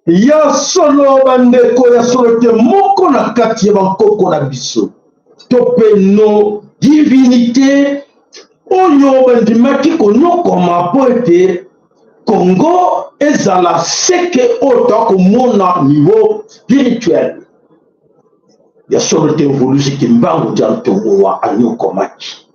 Ya solo bandeko, ya solo te, moko na kati ya bankoko na biso to mpe no divinité oyo bandimaki konyokoma mpo ete Congo ezala seke oyo tokomona niveau spirituel. Ya solo te, Mvuluzi Kimbangu dia Ntongowa anyokomaki,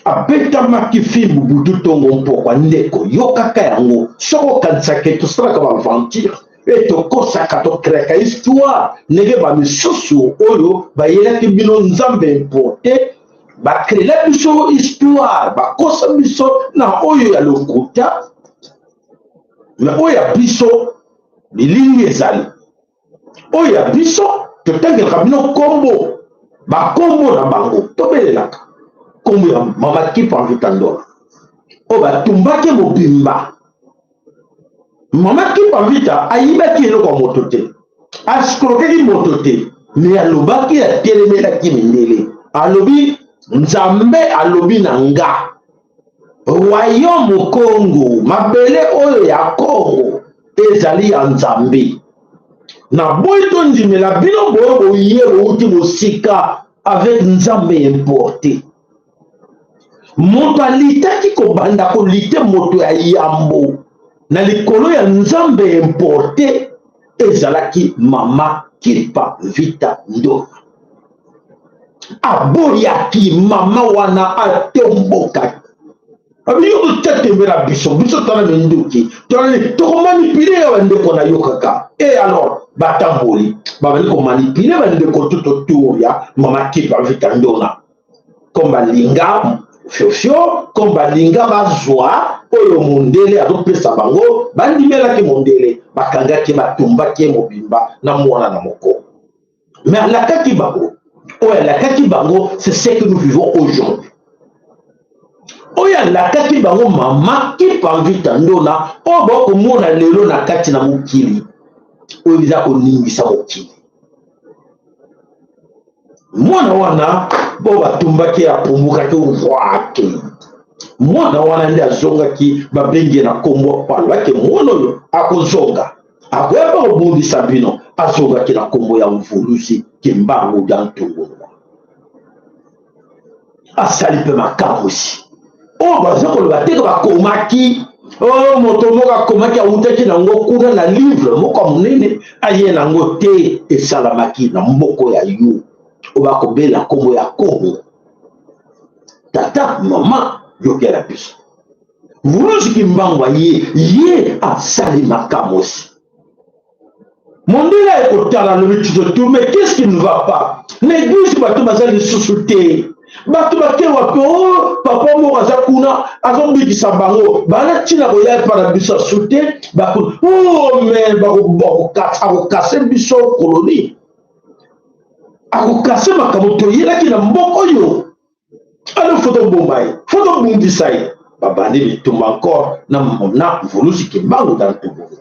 abetamaki fimbu butu ntongo mpokwa. Ndeko, yokaka yango. Soki okanisaka tosalaka baaventure e tokosaka, tocréaka histoire ndenge bamisusu oyo bayelaki bino nzambe importé, bacréela biso histoire, bakosa biso na oyo ya lokuta. Me oyo ya biso bilingi ezali oyo ya biso, totangelaka bino nkombo, bakombo na bango, tobelelaka nkombo ya Mama Kimpa Vita Ndona oyo batumbaki mobimba. Mama Kimpa Vita ayibaki eloko ya moto te, escroquaki moto te, me alobaki, atelemelaki mindele. Alobi: "Nzambe alobi na nga, royaume Congo, mabele oyo ya Congo ezali ya Nzambe. Naboyi tondimela bino boyo boye bouti mosika avec nzambe importé." Moto alitaki kobanda kolite, moto ya yambo na likolo ya nzambe importé ezalaki Mama Kimpa Vita Ndona. Aboyaki mama wana, atombokaki abi: "Yo totetembela biso, biso tala minduki, tokomanipuler ya bandeko na yo kaka." E alors batamboli, babali komanipuler bandeko tout autour ya Mama Kimpa Vita Ndona, comme balinga fiofio, comme balinga bazwa oyo mondele azopesa bango. Bandimelaki mondele, bakangaki, batumbaki ye mobimba na mwana na moko. Mais alakaki bango, oyo alakaki bango, c'est ce que nous vivons aujourd'hui. Oyo alakaki bango Mama Kimpa Vita Ndona, oyo bakomona lelo na kati na mokili oyo eza koningisa mokili. Mwana wana bo batumbaki, apumbukaki wake. Mwana wana nde azongaki, babengi ye na nkombo, balobaki mwana oyo akozonga, akoya mpe kobundisa bino. Azongaki na nkombo ya Mvuluzi Kimbangu dia Ntungulwa. Asali mpe makamwisi oyo baza koloba teke bakomaki oyo moto moko akomaki, awutaki nango kuna na livre moko ya monene, aye nango te. Esalamaki na mboko ya yo oyo bakobela nkombo ya Kongo. Tata, mama, yokela biso. Mvuluzi Kimbangu ye, ye asali makamwisi. Mondele aye kotala, alobi tout: "Mais qu'est-ce qui ne va pas na église? Bato baza lisusu te, bato bake wapi? O papa moko aza kuna, azobikisa bango, bana ntina koya epa na biso asu te. O mais akocasser biso colonie, akocasser makambo toyelaki na mboka oyo. Alors faut tobomba ye, faut tobundisa ye." Babandi bitumba encore na Mvuluzi Kimbangu na Ntumbulu.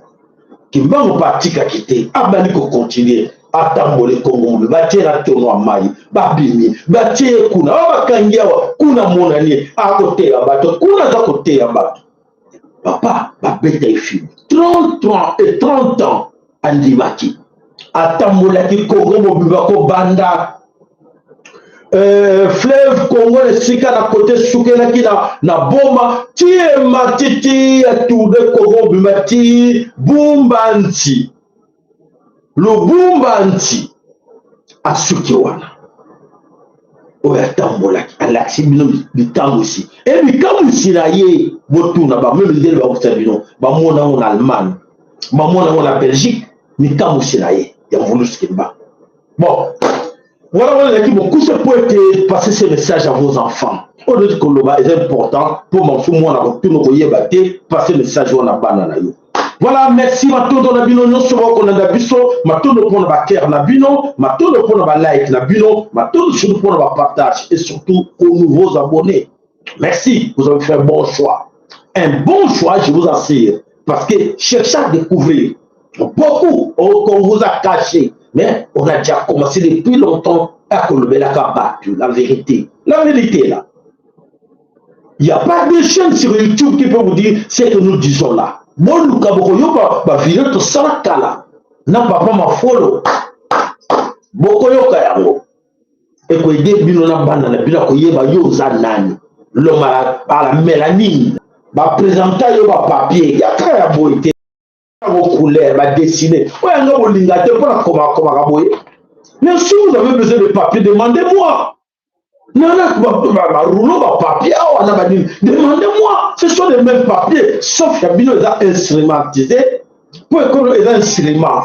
Kimbangu mpe atikaki te, abandi kocontinuer, atamboli Kongo mobe, batie na tono ya mai, babimi, batie ye kuna, oyo bakangi awa kuna, monani akoteya bato kuna, aza koteya bato. Papa, babeta ye fimbu 30 ans et 30 ans. Andimaki, atambolaki Kongo mobimba, kobanda Fleuve Congo esika na kote esukelaki na Boma ti emati ti ya tourne Congo obima ti Bumba Nti Lubumba Nti asuki wana. Oyo atambolaki alakisi bino bikamwisi e bikamwisi na ye, botuna bameme ndele bakokisa bino, bamona yango na Allemagne, bamona yango na Belgique, mikamwisi na ye ya Mvuluzi Kimbangu. Bon, voilà, wana ezalaki mokuse mpo ete passer ce message à vos enfants. Oyo neti koloba eza important mpo masu mwana kotuna koyeba te, passer message wana bana na yo. Voilà, merci, matondo na bino nyonso bakolanda biso, matondo mpona bacœur na bino, matondo mpona balike na bino, matondo surtout mpona bapartage et surtout aux nouveaux abonnés. Merci, vous avez fait un bon choix. Un bon choix, je vous assure. Parce que cherchez à découvrir beaucoup qu'on vous a caché. Mais on a déjà commencé depuis longtemps à kolobelaka bato la vérité. La vérité là. Il n'y a pas de chaîne sur YouTube qui peut vous dire ce que nous disons là. Boluka bokoyoka bavideo tosala kala na papa Mafolo, bokoyoka yango, ekoaider bino na bana na bino koyeba yo oza nani. L'homme à la mélanine, baprésenta yo bapapier ya kaka ya boye te, yango couleur badessine oyo yango bolinga te mpona komakomaka boye. Mais si vous avez besoin de papier, demandez-moi. Nana barouleau bapapier awa na banini, demandez-moi, ce sont les mêmes papiers, sauf ya bino eza instrumentisé mpo ekolo eza instrument,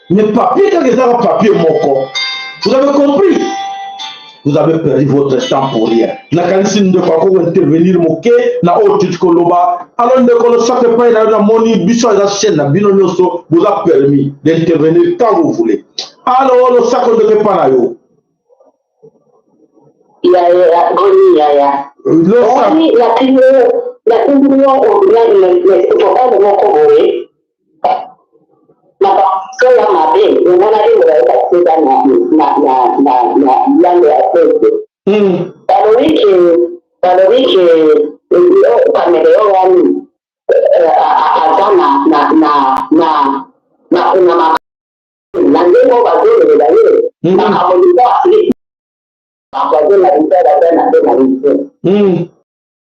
mais papier kaka ezaka papier moko. Vous avez compris? Vous avez perdu votre temps pour rien. Nakanisi ndeko akoki intervenir moke na oyo tuti koloba. Alors ndeko, losako epai na yo. Namoni biso eza chaîne na bino nyonso, boza permis d'intervenir quand vous voulez. Alors losako, ndeko, epai na yo. Yaya, boni yaya? Boni, natindi yo vocal moko boye na baso ya mabe emonaki molayeka eza na langue ya peuple. Balobi ke caméléon wani aza na na ndenge oyo bazolelela ye makambo lika asili bapoison na biso, baza na mpe na biso.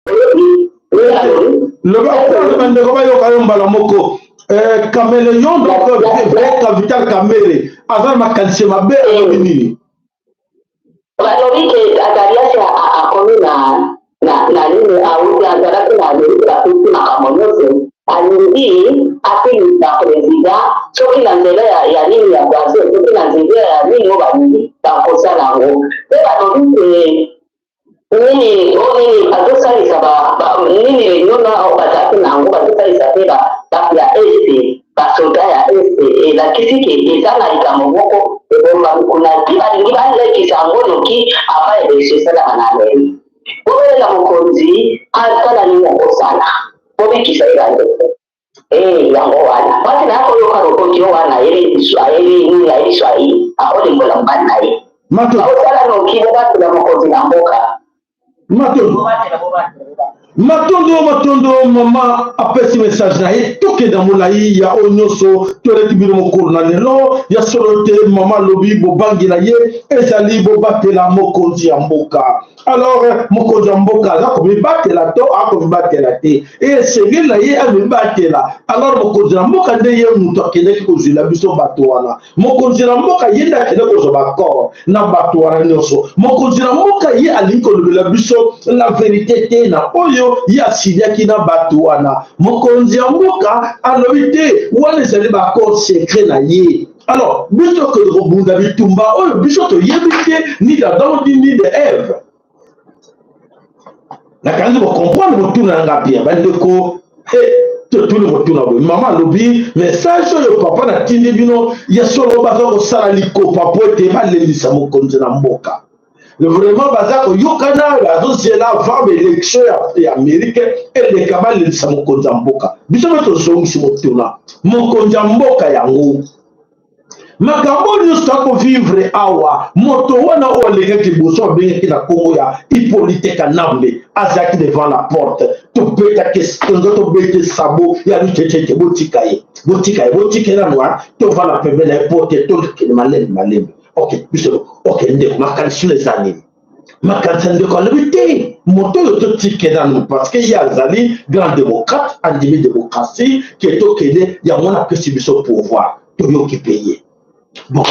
Oyoki ndenge alobi? Loba mpona bandeko bayoka yo mbala moko. Caméléon, donc vrai Vital Kamerhe aza na makanisi mabe, alobi nini? Balobi ke Azarias akomi na nini, auti azalaki na Amerike, bapesi makambo nyonso, alingi asilisa président soki na nzela ya nini ya poison, soki na nzela ya nini oyo balingi bakosala yango. Mpe balobi ke nini o nini azosalisa nini réunion na oyo bazalaki na yango, bazosalisa mpe bato ya Est, basoda ya Est. Elakisi ke eza na likambo moko ebombami kuna ti balingi balekisa yango noki avant élection esalaka na Amerike. Bobelela mokonzi asala nini akosala, bobikisa ye bandeko. Yango wana mwasi na akoyoka lokoki yo wana ayebi ayebi nini, ayebi Swahili, akolimbola mobali na ye. Bakosala noki, bobatela mokonzi na mboka. Matondo. Bobatela, bobatela, bobatela. Matondo, matondo. Mama apesi message na ye. Tokenda molai ya oyo nyonso toleki bino mokolo na lelo ya solo te. Mama alobi bobangi na ye ezali bobatela mokonzi ya mboka. Alors mokonzi ya mboka aza komibatela to akomibatela te? E esengeli na ye amibatela. Alors mokonzi na mboka nde ye moto akendaki kozwila biso bato wana. Mokonzi na mboka ye nde akende kozwa baaccord na bato wana nyonso. Mokonzi na mboka ye alingi kolobela biso la vérité te na oyo ye asiliaki na bato wana. Mokonzi ya mboka alobi te wana ezali baaccord secret na ye. Alors biso tokende kobunda bitumba oyo biso toyebi te, ni d'Adam ni de Ève. Nakangi bocomprendre botuna nanga bien, bandeko. Totuni kotuna boye, mama alobi message oyo papa natindi bino ya solo, baza kosala likopa po ete balelisa mokonzi na mboka. Vraiment baza koyokana, bazozela avant baélection ya Amérique eleka, balelisa mokonzi ya mboka. Biso mpe tozongisi motuna: mokonzi ya mboka yango, makambo nyonso akovivre awa, moto wana oyo alekaki liboso abengaki na nkombo ya Hippolyte Kanambe, azalaki devant la porte. Tobetaki tonzo, tobete sabo ya lutetete, botika ye, botika ye, botika ye nanu, tovanda pembeni na ye po te tokende malembe malembe. Ok, biso ok. Ndeko, makanisi eza nini? Makanisi ya ndeko alobi te, moto oyo totike nanu parce que ye azali grand démocrate, andimi démocratie ke tokende, yango wana apesi biso pouvoir, toyoki mpe ye. Bon,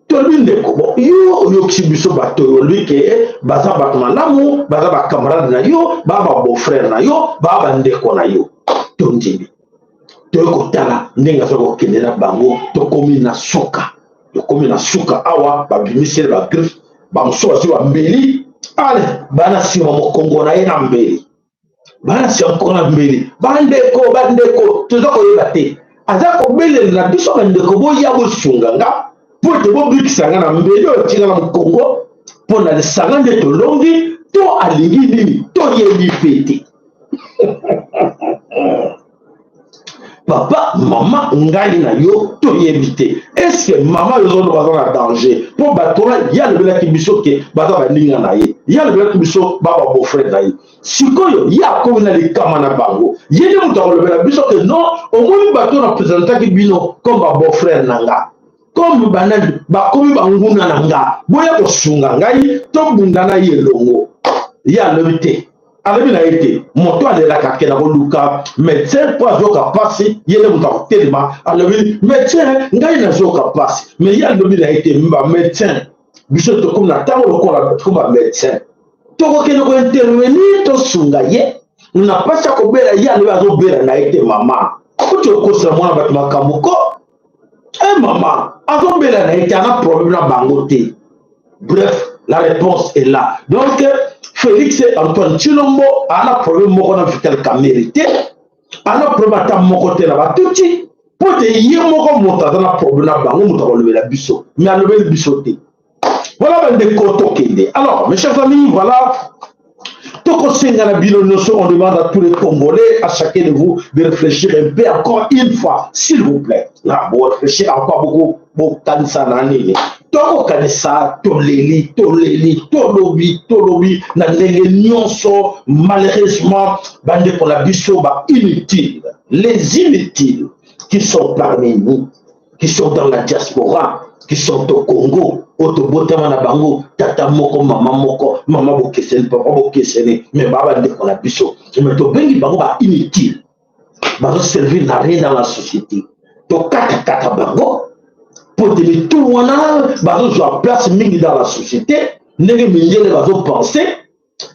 tolobi ndeko, bon, yo oyokisi biso bato oyo olobi ke baza bato malamu, baza bacamarade na yo, baa babeau-frère na yo, baa bandeko na yo, tondimi. Toyei kotala ndenge aza kokende na bango, tokomi na suka, tokomi na suka awa, babimiseli bagriffe, bamosusu bazwi bambeli, ale bana nsima mokongo na ye na mbeli, bana nsima mokongo na mbeli. Bandeko, bandeko, toza koyeba te, aza kobelela na biso, bandeko boya bosunga nga mpo ete bobikisa nga na mbeli oyo etinga na mokongo, mpo na lisanga nde tolongi, to alingi nini toyebi mpe te. Papa, mama, ngai na yo toyebi te. Eske mama yo ozoloba aza na danger mpo bato wana ye alobelaki biso ke baza baninga na ye, ye alobelaki biso ba babeau-frère na ye, sikoyo ye akomi na likama na bango, ye nde moto akolobela biso ke non, omoni bato na présentaki bino comme babeau-frère na nga, comme banani bakomi banguna na nga, boya kosunga ngai tobunda na ye elongo. Ye alobi te, alobi na ye te, moto alelaka akenda koluka médecin mpo azoyoka mpasi, ye nde moto akotelema alobi médecin ngai nazoyoka mpasi, mais ye alobi na ye te, bamédecin biso tokomi na ntango lokola tokomi bamédecin, tokokende kointervenir tosunga ye na mpasi ya kobela. Ye alobi azobela na ye te. Mama, kuti okosela mwana bato makambo ko e mama azobela na ye te, ana problème na bango te. Bref, la réponse est là. Donc Félix Antoine Tshilombo ana problème moko na Vital Kamerhe te, ana problème ata moko te na batuti, mpo te ye moko moto aza na problème na bango, moto akolobela biso, mais alobeli biso te. Voilà bandeko, tokende. Alors mes chers amis, voilà, tokosenga na bino nyonso, on demande à tous les Congolais, à chacun de vous de réfléchir un peu encore une fois, s'il vous plaît. Na bo réfléchir encore beaucoup, bokanisa na nini tokokanisa. Toleli, toleli, tolobi, tolobi na ndenge nyonso. Malheureusement bandeko na biso ba inutiles, les inutiles qui sont parmi nous, qui sont dans la diaspora, qui sont au Congo, oyo tobotama na bango tata moko, mama moko, mama bokeseni, papa bokeseni, mais baa bandeko na biso, mais tobengi bango ba inutile, bazoservir na rien dans la société. Tokatakata bango po te mitu wana bazozwa place mingi dans la société, ndenge mindele bazopense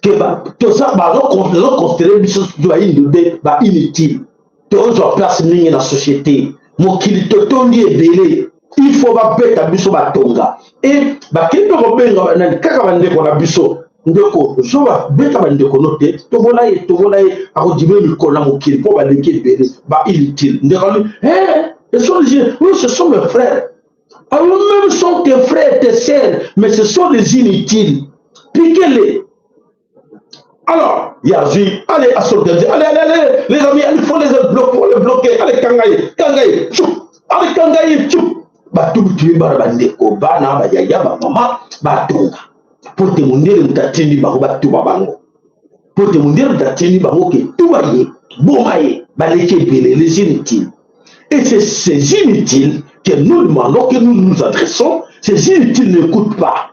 ke bazoconsidere biso bayindo nde ba inutile, tozwa place mingi na société. Mokili totondi ebele, il faut babeta biso batonga e bakei mpe kobenga banani kaka bandeko na biso. Ndeko zoba, beta bandeko no te, tobola ye, tobola ye, akodime mikolo na mokili mpo baleki ebele, ba inutile. Ndeko ali eh, ce sont les, oui, ce sont mes frères. Alors même sont tes frères, tes sœurs, mais ce sont des inutiles, piquez-les. Alors, Yazui, allez à s'organiser, allez, allez, allez, les amis, il faut les bloquer, faut les bloquer, allez, kangaye, kangaye, tchou, allez, kangaye, tchou. Batubutumi bana, bandeko, bana, bayaya, bamama, batonga. Po te mondele moto atindi bango batuba bango. Po te mondele moto atindi bango ke tuba ye, boma ye, baleki ebele, les inutiles. Et c'est ces inutiles que nous demandons, que nous nous adressons, ces inutiles n'écoutent pas.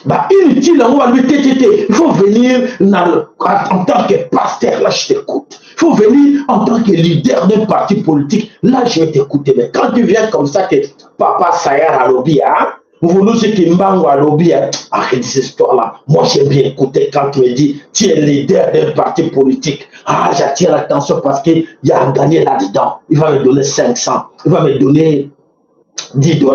Bah, inutile, on va lui te, il faut venir en tant que pasteur, là je t'écoute. Il faut venir en tant que leader d'un parti politique, là je vais t'écouter. Mais quand tu viens comme ça, que papa Sayar alobi, hein, Mvuluzi Kimbangu alobi, hein, arrête cette histoire-là. Moi j'aime bien écouter quand tu me dis, tu es leader d'un parti politique. Ah, j'attire l'attention parce qu'il y a à gagner là-dedans. Il va me donner 500, il va me donner 10 $.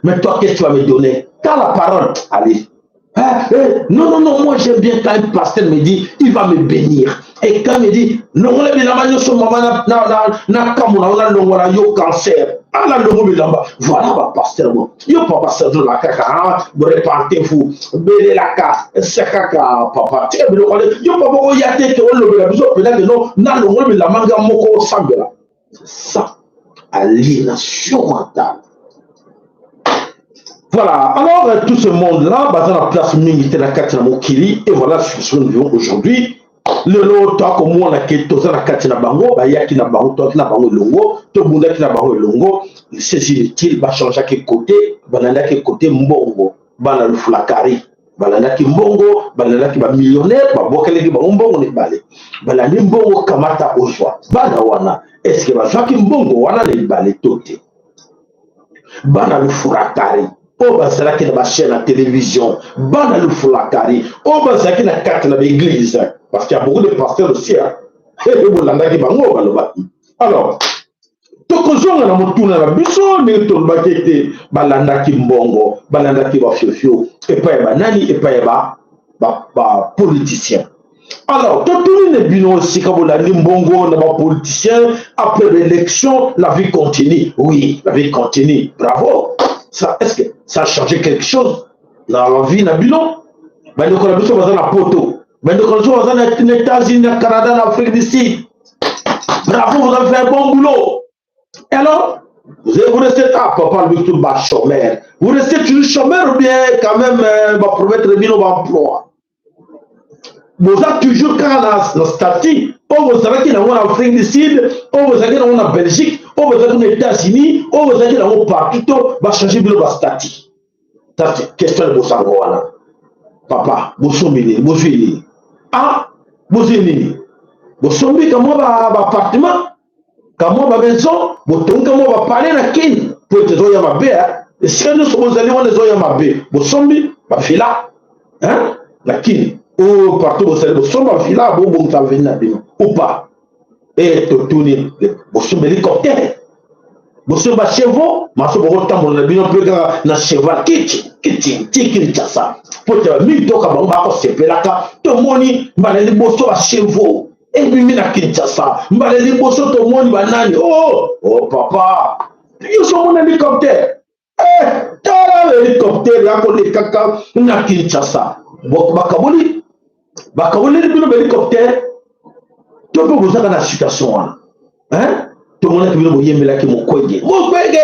Mais toi, qu'est-ce que tu vas me donner? T'as la parole. Allez. Ah, eh, non, non, non, moi j'aime bien quand un pasteur me dit, il va me bénir. Et quand il me dit, longola bilamba nyonso mama na na na na kamona na longola yo cancer. Ah na longo bilamba. Voilà ba pasteur mo. Yo papa Sergio la kaka, ah, repentez-vous. Belelaka, sekaka papa. Tika biloko ale. Yo papa oya te ke olobela biso pela ke non, na longola bilamba nga moko osambela. C'est ça. Aliénation mentale. Voilà, alors tout ce monde-là, baza na place mingi te na kati na mokili, et voilà ce que nous vivons aujourd'hui. Lelo toakomona ke toza na kati na bango, bayaki na bango, toyaki na bango elongo, tobundaki na bango elongo. C'est inutile, bachangeaki côté, balandaki côté mbongo, bana lufulakari. Balandaki mbongo, balandaki bamillionnaire, babwakelaki bango mbongo na ebale. Balandi mbongo, kamata ozwa. Bana wana, eske bazwaki mbongo wana na ebale to te? Bana lufurakari oyo bazalaki na bachaîne ya télévision, bana lufurakari oyo bazalaki na kati na baeglise, parce qu'il y a beaucoup de pasteurs aussi, bolandaki bango balobaki. Alors tokozonga na motuna na biso ndenge tolobaki ete balandaki mbongo, balandaki bafiofio epai ya banani? Epai ya bapoliticien. Alors totuni na bino, esika bolandi mbongo na bapoliticien, après l'élection, la vie continue. Oui, la vie continue, bravo. Ça, est-ce que ça a changé quelque chose dans la vie na bino? Bandeko na biso baza na Poto, bandeko na biso baza na États-Unis, na Canada, na Afrique du Sud, bravo, vous avez fait un bon boulot. Et alors, vous restez, ah papa, lui, tout bas chômeur, vous restez toujours chômeur ou bien quand même va promettre bino emploi? Boza toujours kaka na statut oyo bozalaki nango na Afrique du Sud, oyo bozalaki nango na Belgique, oyo bozalaki na États-Unis, oyo bozalaki nango partout, to bachange bino bastatut? Question ya bosango wana, papa, bosombi nini? Bozwi nini? Ah, bozwi nini? Bosombi kamwa baappartement, kamwa bamaison, botongi kamwa bapalais na Kini, po ete ezoya mabe. Esika nyonso bozali wana ezoya mabe. Bosombi bavilla na Kini oyo, partout bozali, bosomba villa, bobongisa avenir na bino ou pas? E totuni, bosomba hélicoptère, bosomba chevaux, maso bokotambola na bino mpe kaka na cheval kiti kiti ti Kinshasa, po ete bamitoka bango bakosepelaka. Tomoni mbala liboso bachevaux ebimi na Kinshasa, mbala liboso tomoni banani. Oh, oh papa, nyonso omona hélicoptère. Eh, tala hélicoptère ya kolekaka na Kinshasa. Bakaboli, bakaboleli bino bahélicoptère to mpe bozaka na situation wana, hein? Tomonaki bino boyembelaki Mukwege, Mukwege,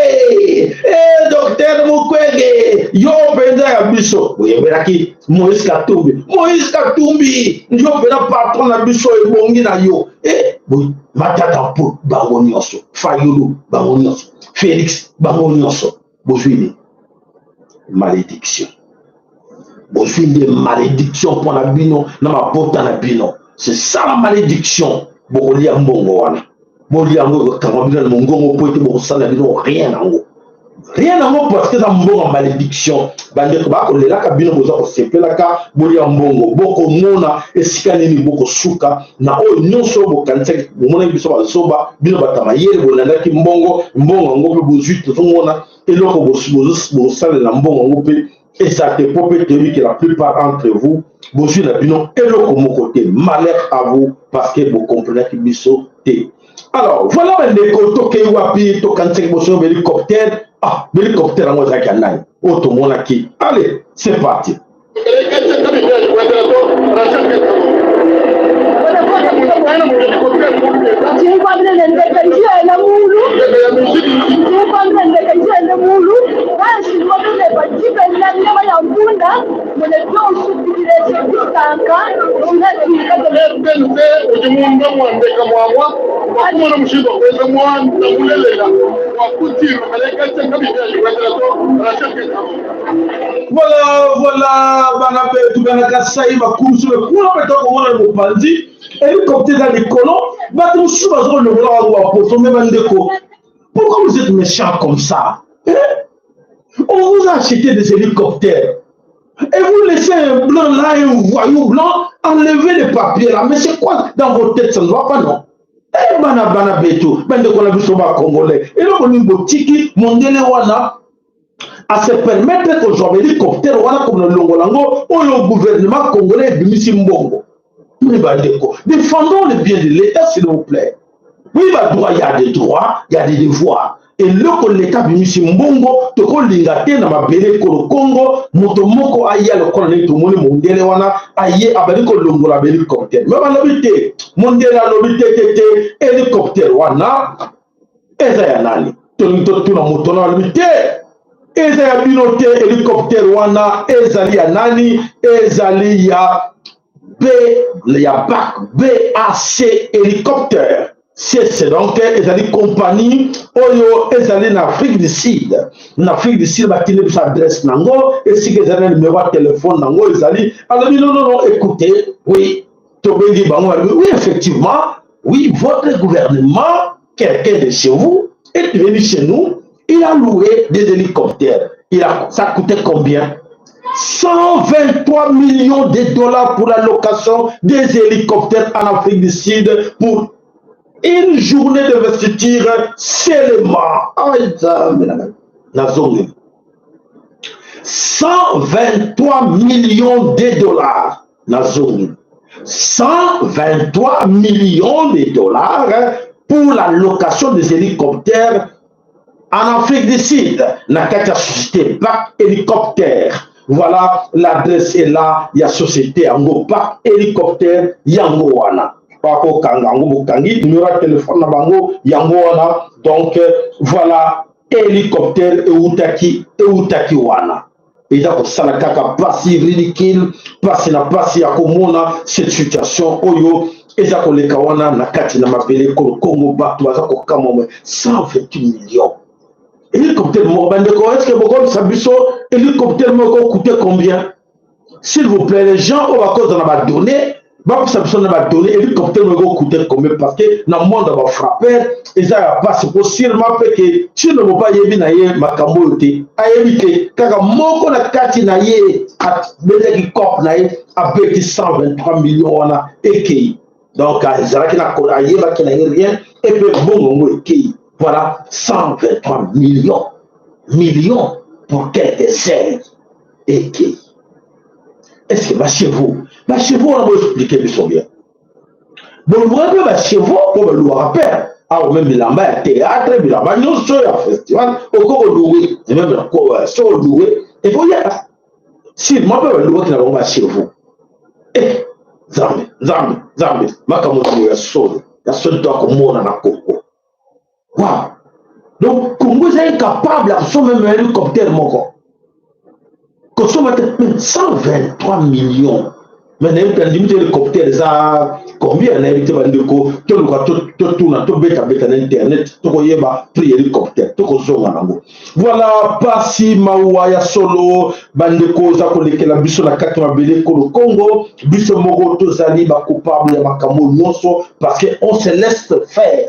eh, docteur Mukwege, yo mpenza ya biso. Boyembelaki Moïse Katumbi, Moïse Katumbi, yo mpenza patron na biso, ebongi na yo. Eh, Matata mpo bango nyonso, Fayulu bango nyonso, Félix bango nyonso, bozwi nini? Malédiction. Bozwi nde malédiction mpona bino na mabota na bino. C'est ça la malédiction. Bokolia mbongo wana, bolia yango, ekokanga bino na mongongo, po ete bokosala bino rien nango, rien nango, parce que eza mbongo ya malédiction. Bandeko bakolelaka, bino boza kosepelaka bolia mbongo. Bokomona esika nini bokosuka na oyo nyonso bokanisaki. Bomonaki biso bazoba, bino bato ya mayele bolandaki mbongo. Mbongo yango mpe bozwi, tozomona eloko bosalela mbongo yango mpe eza te, po mpe toyebi ke la plupart entre vous bozwi na bino eloko moko te. Malheur à vous, parce que bokomprenaki biso te. Alors voilà, bandeko, tokei wapi? Tokanisaki boso hélicoptère. Ah, hélicoptère yango ezalaki ya nani oyo tomonaki? Allez, c'est parti. Udi munda muandeka muamua wakumona mushindu wa kuenza muanda mulelela wa kutima Voilà, voilà, bana betu, bana Kasai, bakulusu kuna mpe tokomona na mopanzi hélicoptère eza likolo. Bato mosusu baza kolongola bango baposo. Me bandeko, pourquoi vous êtes méchant comme ça, eh? On vous a acheté des hélicoptères et vous laissez un blanc là, un voyou blanc, enlever les papiers là. Mais c'est quoi dans vos têtes? Ça ne va pas, non? Eh, bana, bana betu, bandeko na biso bacongolais, eloko nini botiki mondele wana a se permettre kozwa hélicoptère wana comme na longola yango oyo gouvernement congolais ebimisi mbongo? Mais bandeko, défendons le bien de l'État, s'il vous plaît. Oui, badroit, il y a des droits, il y a des devoirs. Eloko leta abimisi mbongo, tokolinga te na mabele ekolo Kongo moto moko aya lokola ndenge tomoni mondele wana aye abandi kolongola bahélicoptère. Me balobi te, mondele alobi te te te, hélicoptère wana eza ya nani? Tolingi totuna moto wana, alobi te, eza ya bino te. Hélicoptère wana ezali ya nani? Ezali ya B, ya BAC, BAC hélicoptère. CC donc ezali compagnie oyo ezali na Afrique du Sud. Na Afrique du Sud batindi biso adresse nango, esika ezali na numero ya telefone nango ezali. Alobi non non non, écoutez, oui, tobengi bango balobi oui effectivement, oui, votre gouvernement, quelqu'un de chez vous est venu chez nous, il a loué des hélicoptères. Il a, ça coûtait combien? 123 millions de dollars pour la location des hélicoptères en Afrique du Sud pour une journée d'investiture seulement. Nazongi. 123 millions de dollars. Nazongi. 123 millions de dollars pour la location des hélicoptères en Afrique du Sud, na kati ya société Parc Hélicoptère. Voilà, l'adresse est là, ya société yango Parc Hélicoptère yango wana. Bakokanga yango bokangi numéro ya téléphone na bango yango wana. Donc voilà, hélicoptère eutaki eutaki wana. Eza kosala kaka pasi ridicule, pasi na pasi ya komona cette situation oyo eza koleka wana na kati na mabele ekolo Congo. Bato baza kokamwa mwe 128 millions hélicoptère moko. Bandeko, est ce que bokomisa biso hélicoptère moko coûte combien? S'il vous plaît, les gens oyo bakoza na badonnées, bapesa biso na badonnées, hélicoptère moko coûte combien? Parce que na monde ya bafrappeur eza ya mpasi po sûrement mpe ke Tshilombo mpe ayebi na ye makambo oyo te, ayebi te. Kaka moko na kati na ye abetaki cope na ye, abeti 123 millions wana ekei. Donc ezalaki na ayebaki na ye rien et mpe bongo yango ekei. Voilà, 123 millions pour quelques heures ekei. Est-ce que bachevaux, bachevaux wana, boexpliquer biso bien, bolobaka mpe bachevaux mpo baluwaka mpe awa, même bilamba ya théâtre, bilamba nyonso ya festival oko kolouer, même so olouer ekoyaka sûrement mpe baluwaki na bango bachevaux. E Nzambe, Nzambe, Nzambe, makambo ya solo ya solo to akomona na Congo. Wow, donc Congo eza incapable ya kosomba même hélicoptère moko, kosomba te 123 millions. Mais nayebi te, ndimi te, hélicoptère eza combien? Nayebi te. Bandeko, toluka, totuna, tobetabeta na internet, tokoyeba prix hélicoptère, tokozonga nango. Voilà, pasi mawa ya solo, bandeko, oza kolekela biso na kati mabele ekolo Congo. Biso moko tozali bacoupable ya makambo nyonso parce que on se laisse faire,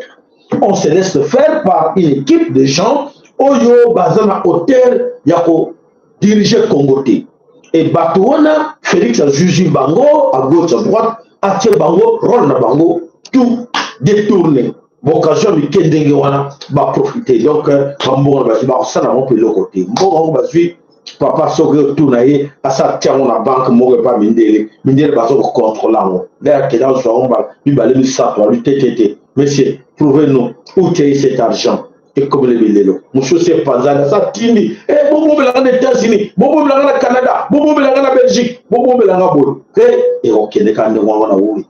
on se laisse faire par une équipe de gens oyo baza na hauteur ya kodiriger Congo te. E bato wana, Félix ajuge bango à gauche, à droite, atie bango rôle na bango, tout détourné. Baoccasion mike ndenge wana baprofite. Donc bambongo na bazwi, bakosala yango mpe eloko te. Mbongo yango bazwi, papa, soki otuna ye, asa atia yango na banque moko epa mindele. Mindele baza kocontrôler yango. Nde akende azwa yango mbala mibale, misato, alobi te te te, monsieur, prouvez nous où tu as eu cet argent. Ekomeli bilelo mosusu epanzani, asa tindi e bobombelanga na États-Unis, bobombelanga na Canada, bobombelanga na Belgique, bobombelanga boye e ekokende kaka ndenge wana. Woi,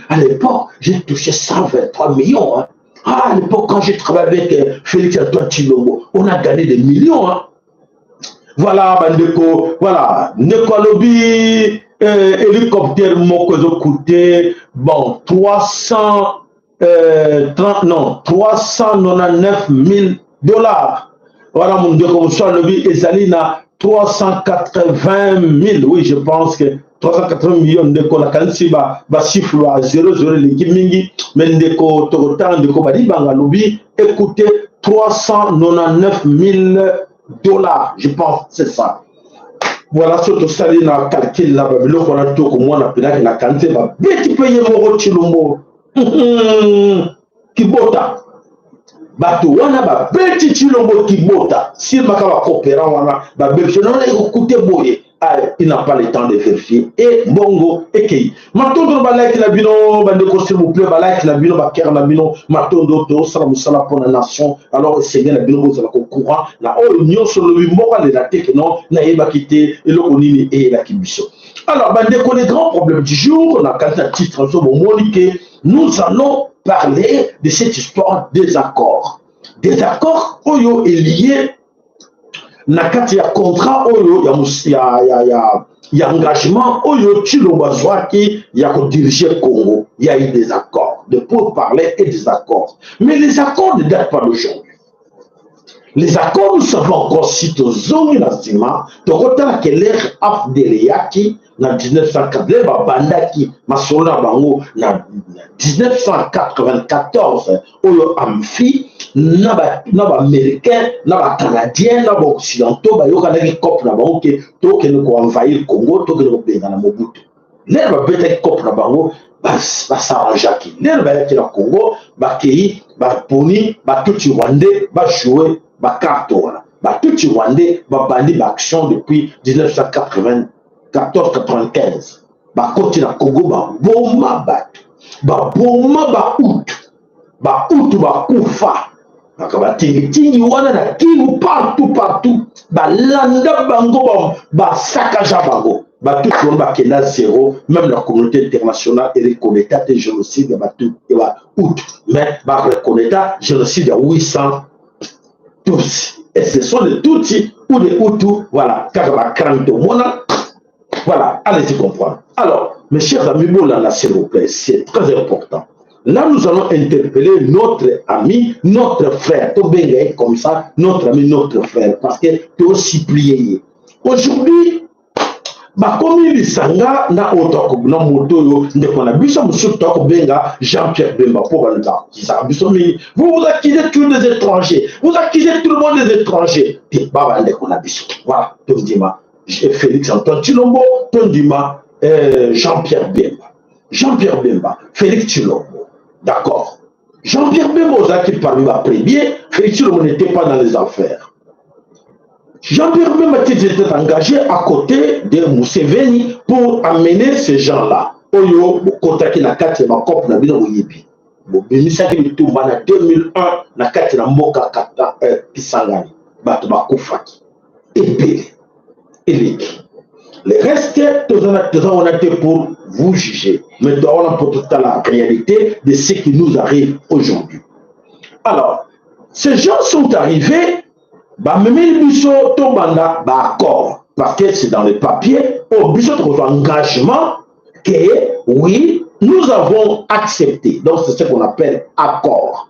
à l'époque j'ai touché 123 millions, hein. Ah, à l'époque, quand j'ai travaillé avec Félix Antoine Tshilombo, on a gagné des millions, hein. Voilà, bandeko, voilà, ndeko alobi hélicoptère moko ezocoûter bon 300 30, non, 399 000 dollars. Voilà, mon ndeko mosusu alobi ezali na 380 000. Oui, je pense que 380 millions. Ndeko, nakanisi bachiffre ba 00 eleki mingi, mais ndeko tokotanga. Ndeko Badibanga alobi écoutez 399 000 dollars, je pense c'est ça. Voilà, so tosali na calcul na babiloko wana, tokomona mpenaki nakanisi babeti mpe ye moko Tshilombo kibota. Bato wana babeti Tshilombo kibota, simaka bacoopérant wana babeti wana ekokute boye. Il n'a pas le temps de vérifier e mbongo ekei. Matondo na balike na bino, bandeko, s'il vous plaît, balike na bino, bacœur na bino. Matondo. Tozosala mosala mpo na nation, alors esenge na bino bozala courant na oyo nyonso. Lobi moko alela te ke non, nayebaki te eloko nini eyelaki biso. Alors bandeko, les grands problèmes du jour, na kati na titre nso bomoni ke nous allons parler de cette histoire des accords, des accords oyo elié na kati ya contrat oyo ya engagement oyo Tshilombo azwaki ya kodiriger Congo. Ya eu des accords. de pourparlers et des accords. Mais les accords ne datent pas d'aujourd'hui. Les accords, nous savons encore si tozongi na nsima, tokotala ke l'ère AFDL eyaki na 1980, babandaki masolo na bango na 1994 oyo amfi na baaméricain na bacanadien na baoccidentaux bayokanaki cope na bango ke tokende koenvahir Congo, tokende kobengana Mobutu. Lere babetaki cope na bango, basarrangeaki. Lere bayaki na Congo, bakei baponi batutsi rwandais bajoue bacarte wana. Batutsi rwandais babandi baaction depuis 1994-95, bakoti na Congo, baboma bato, baboma bahutu, bahutu bakufa kaka batingitingi wana na Kivu, partout partout balanda bango, basakaja bango. Batutsi wana bakenda zéro. Même la communauté internationale ereconnaîtra te génocide ya bato ya bahutu, mais bareconnaîtra génocide ya 800 Tutsi. Et ce sont des Tutsi ou des Hutus, voilà, kaka bacrâne tomona. Voilà, allez-y comprendre. Alors, mes chers amis, bolanda, s'il vous plaît, c'est très important. Là, nous allons interpeller notre ami, notre frère. Tobenga comme ça, notre ami, notre frère, parce que tosupplier. Aujourd'hui, bakomi lisanga na oyo na moto oyo ndeko na biso mosusu tokobenga Jean-Pierre Bemba, mpo balobakisaka biso mingi: vous vous accusez tous des étrangers, vous accusez tout le monde des étrangers. Te, babandeko na biso, voilà, tondima Félix Antoine Tshilombo, tondima Jean-Pierre Bemba, Jean-Pierre Bemba, Félix Tshilombo, d'accord. Jean-Pierre Bemba ozalaki parmi bapremier, Félix Tshilombo n'était pas dans les affaires. Jean-Pierre Bemba était engagé à côté de Museveni pour amener ces gens-là. Oyo bokotaki na kati ya bacope na bino, boyebi, bobimisaki bitumba na 2001 na kati na mboka kata Kisangani, bato bakufaki ebele eleki. Le reste, toza wana te pour vous juger, mais toza wana pour totala la réalité de ce qui nous arrive aujourd'hui. Alors, ces gens sont arrivés, bamemeli biso tobanda baaccord, parce que c'est dans les papiers oyo biso tokozwa engagement que oui, nous avons accepté. Donc c'est ce qu'on appelle accord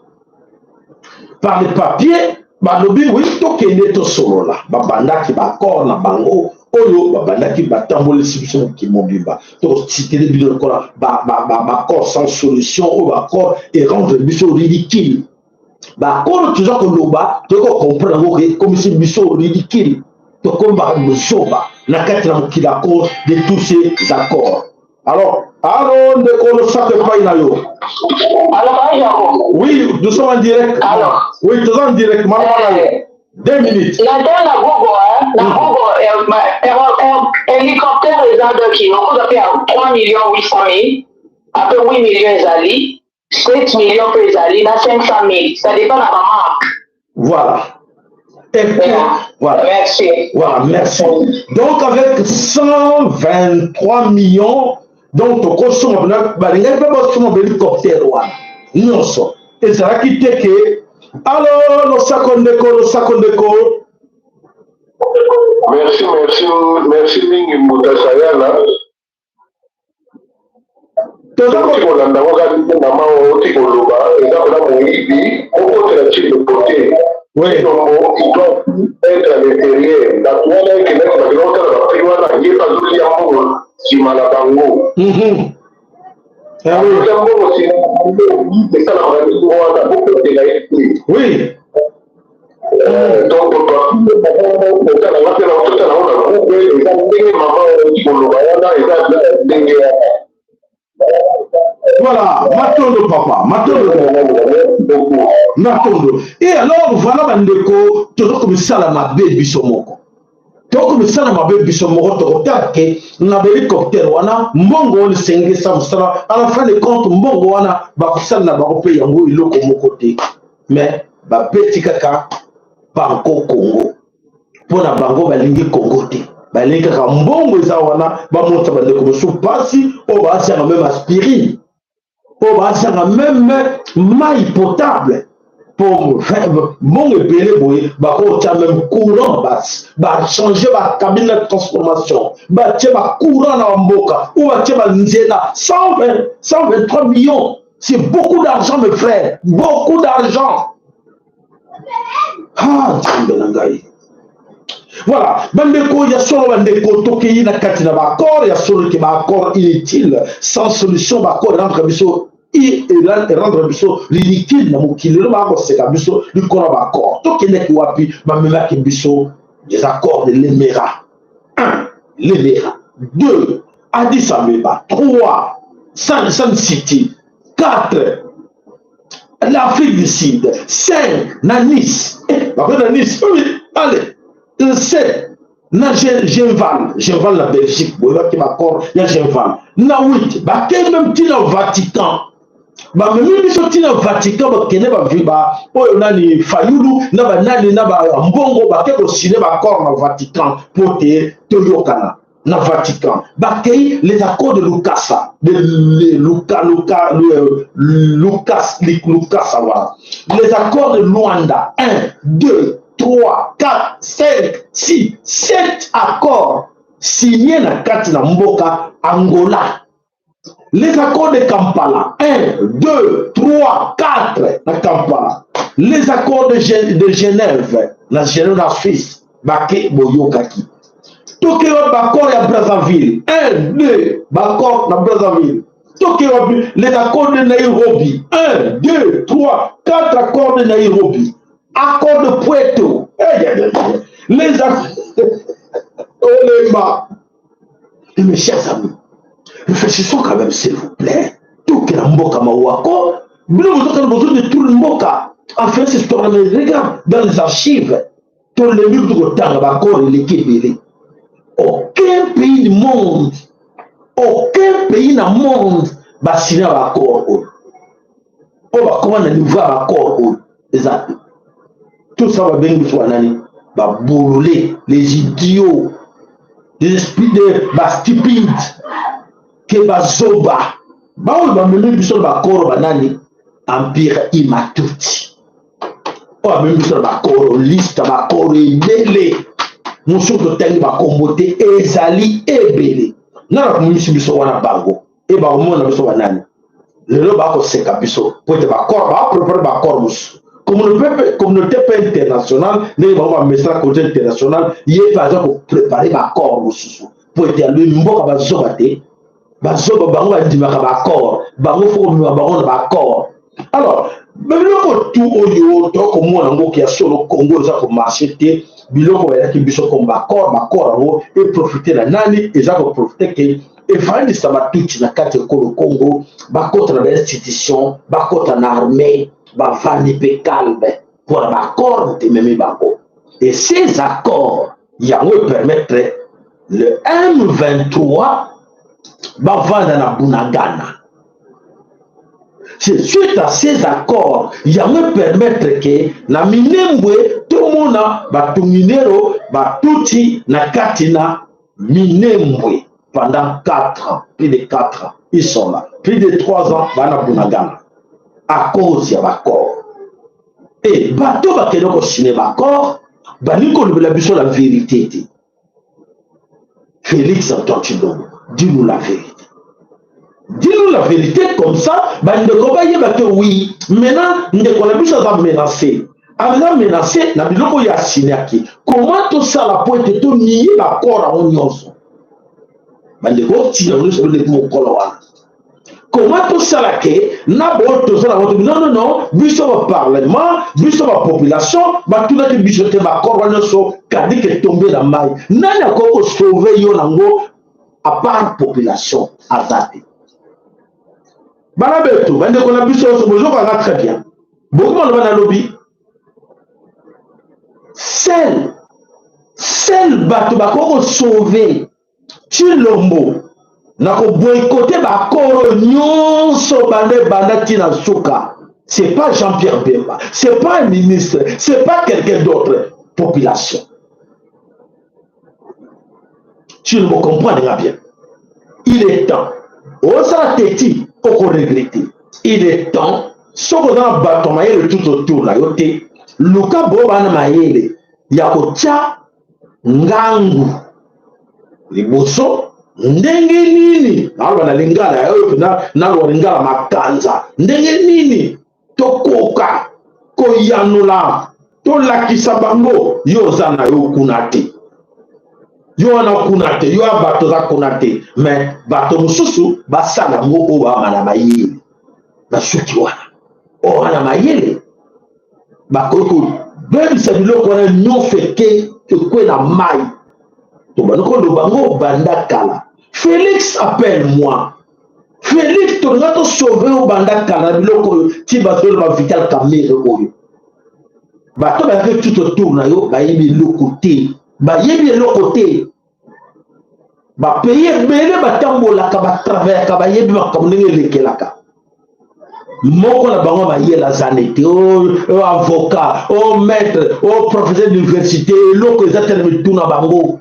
par les papiers. Balobi oui, tokende tosolola. Babandaki baaccord na bango oyo babandaki, batambolisi biso mokili mobimba. Tocitele bino lokola baaccord sans solution, oyo baaccord erendre biso ridicule. Baaccord toza koloba, toyei kocomprendre yango ekomisi biso ridicule, tokombaka bozoba na kati na mokili à cause de tous ces accords. Alors, allo, ndeko, losako epai na yo. Alors, Oui, nous sommes en direct. Alors. Oui, toza en direct, mama na yo, 2 minutes. Na te na Google, hein, na Google, hélicoptère eza doki okoza mpe ya 3 millions 800 000, ape 8 millions ezali, 7 millions mpe ezali na 500 000, ça dépend na bamarque. Voilà. Et puis, voilà. Merci. Voilà, merci. Donc, avec 123 millions, donc, tokosomba, balingaki mpe basomba hélicoptère wana nyonso. Ezalaki te ke alo, losako ndeko, losako ndeko. Merci, merci, merci mingi, Mbuta Sayala. Toza oti kolanda ngo kaka ndenge mama oti koloba, eza mpona moyibi okotela Tshilombo te. Tshilombo, il doit être à l'intérieur. Bato wana ekendaki, bakenda kotala baprix wana, ye mpe azolia mbongo nsima na bango. Ah oui. Azolia mbongo nsima na bango, esalamaka ndenge wana, bokotela ye te. Donc otala mpe totala ngo na groupe, eza ndenge mama oti koloba wana, eza ndenge wana. Voilà, matondo papa, matondo. Merci beaucoup. Matondo. Et alors, voilà, bandeko, tozokomisala mabe biso moko, tokomisala mabe biso moko. Tokotala ke na bahélicoptère wana, mbongo oyo esengisa mosala, à la fin de compte mbongo wana bakosala na bango mpe yango eloko moko te, mais babeti kaka bango Congo. Mpo na bango, balingi Congo te, balingi kaka mbongo eza wana. Bamonisa bandeko mosusu mpasi oyo baasianga même aspirine, oyo baasianga même mai potable, po mbongo ebele boye bakotia même courant, bachange bacabine de transformation, batie bacourant na bamboka, oyo batie banzela. 123 millions. C'est beaucoup d'argent, mes frères. Beaucoup d'argent. Ah, Nzambe na ngai. Voilà, bandeko ya solo bandeko tokei na kati na baaccord ya solo ke baaccord inutile sans solution baaccord erendre biso erendre biso ridicule na mokili lelo bakoseka biso likolo ya baaccord tokendaki wapi bamemaki biso des accords de lemera 1 lemera 2 Addis Abeba 3 Sun, Sun City 4 l'Afrique du Sud 5 na Nice eh, bakoki na Nice oui, allez 7 na Genval Genval na Belgique boyebaki baccord ya Genval na 8 bakei meme ti na Vatican bamemi biso ti na Vatican bakende ba oyo nani Fayulu na banani na bambongo bake kosine baccord na Vatican mpo te toyokana na Vatican bakei les accords de Lukasa de le, Luka, Luka, le, Lukas, Lukasa voilà les accords de Luanda 1 2 3 4 5 6 7 accords signés na kati na mboka Angola Les accords de Kampala, 1, 2, 3, 4 na Kampala. Les accords de, Gen de Genève, na Genève na Suisse, bake boyokaki. Toke wapi accord ya Brazzaville, 1, 2, accord na Brazzaville. Toke wapi les accords de Nairobi, 1, 2, 3, 4 accords de Nairobi. Accord de Puerto. Les accords Olemba. Et mes chers amis, réfléchissons quand même, s'il vous plaît. Tokela mboka mawako, bino bozokana bozo détruire mboka. Enfin, cette histoire, mais regarde dans les archives, tolembi kutu kotanga bakor eleki ebele. Aucun pays du monde, aucun pays na monde basina bakor oyo. Oyo bakoma na niveau ya bakor oyo eza te. Tout ça babengi biso banani? Babolole, les idiots, des esprits de ba stupides ke bazoba. Baoyo bamemi biso na bakoro banani? Empire Imatuti. Oyo amemi biso na bakoro liste bakoro ebele. Mosusu totangi bakombo te ezali ebele. Nana komemisi biso wana bango e bakomona biso banani? Lelo bakoseka biso po ete bakor baprepare bakor mosusu communauté mpe internationale ndenge bango bamesana communauté internationale ye mpe aza koprepare bakor mosusu po ete alobi mboka bazoba te bazoba bango bandimaka baaccord bango fo komema bango na baaccord alors biloko tu oyo tokomona yango ya solo Congo eza komarche te biloko bayelaki biso comme baaccord baaccord yango eprofite na nani eza koprofite ke efandisa batutsi na kati ya ekolo Congo bakota na bainstitution bakota na armée bavandi mpe calme mpo na baaccord moto ememi bango et ces accords yango epermettre le M23 bavanda na Bunagana. C'est suite à ces accords yango permettre ke na Minembwe tomona batunginero batuti na kati na Minembwe pendant 4 ans, plus de 4 ans, ils sont là. Plus de 3 ans bana Bunagana à cause ya baccord. Et bato bakende kosine baccord balingi kolobela biso la vérité te. Félix Antoine Tshilombo, dis-nous la vérité. Dis-nous la vérité comme ça, bandeko bayeba que oui, maintenant ndeko na biso aza menacé. Aza menacé na biloko ya asignaki. Comment tosala po ete toniye baccord yango nyonso? Bandeko tina nyonso ndeko mokolo wana. Comment tosala ke na boyo toza na bato non non non biso ba parlement biso ba population batunaki biso te baccord wana nyonso kadi ke tombe na mai nani akoki kosauve yo nango à part population aza te bana betu bandeko na biso nyonso bozokanga très bien bokoki maloba nalobi sel sel bato bakoki kosauve Tshilombo na ko boycotter ba accord oyo nyonso banda ebanda ti na suka c'est pas Jean-Pierre Bemba c'est pas un ministre c'est pas quelqu'un d'autre population Tshilombo comprendre nga bien il est temps osala teti oko regretter il est temps soki oza na bato ya mayele tout autour na yo te luka boba na mayele ya kotia ngangu liboso Ndenge nini naloba na lingala oyo mpenza, naloba lingala makanza, ndenge nini tokoka koyanola, tolakisa bango yo oza na yo kuna te, yo wana kuna te, yo ya bato oza kuna te, me bato mosusu basala yango oyo bama na mayele, basuki wana oyo wana mayele bakoki kobebisa biloko wana nyonso eke ekwe na mai. Tobandi koloba ngo banda kala. Félix, appelle moi Félix, tolinga tosauve yo banda kala na biloko oyo ti bazoloba Vital Kamerhe oyo. Bato bayaki tout autour na yo bayebi eloko te, bayebi eloko te. Bapays ebele batambolaka, batravayaka, bayebi makambo ndenge elekelaka. Moko na bango mayele aza nete o oh, avocat, o oh, maître, o oh, professeur d'université, eloko eza te na mitu na bango,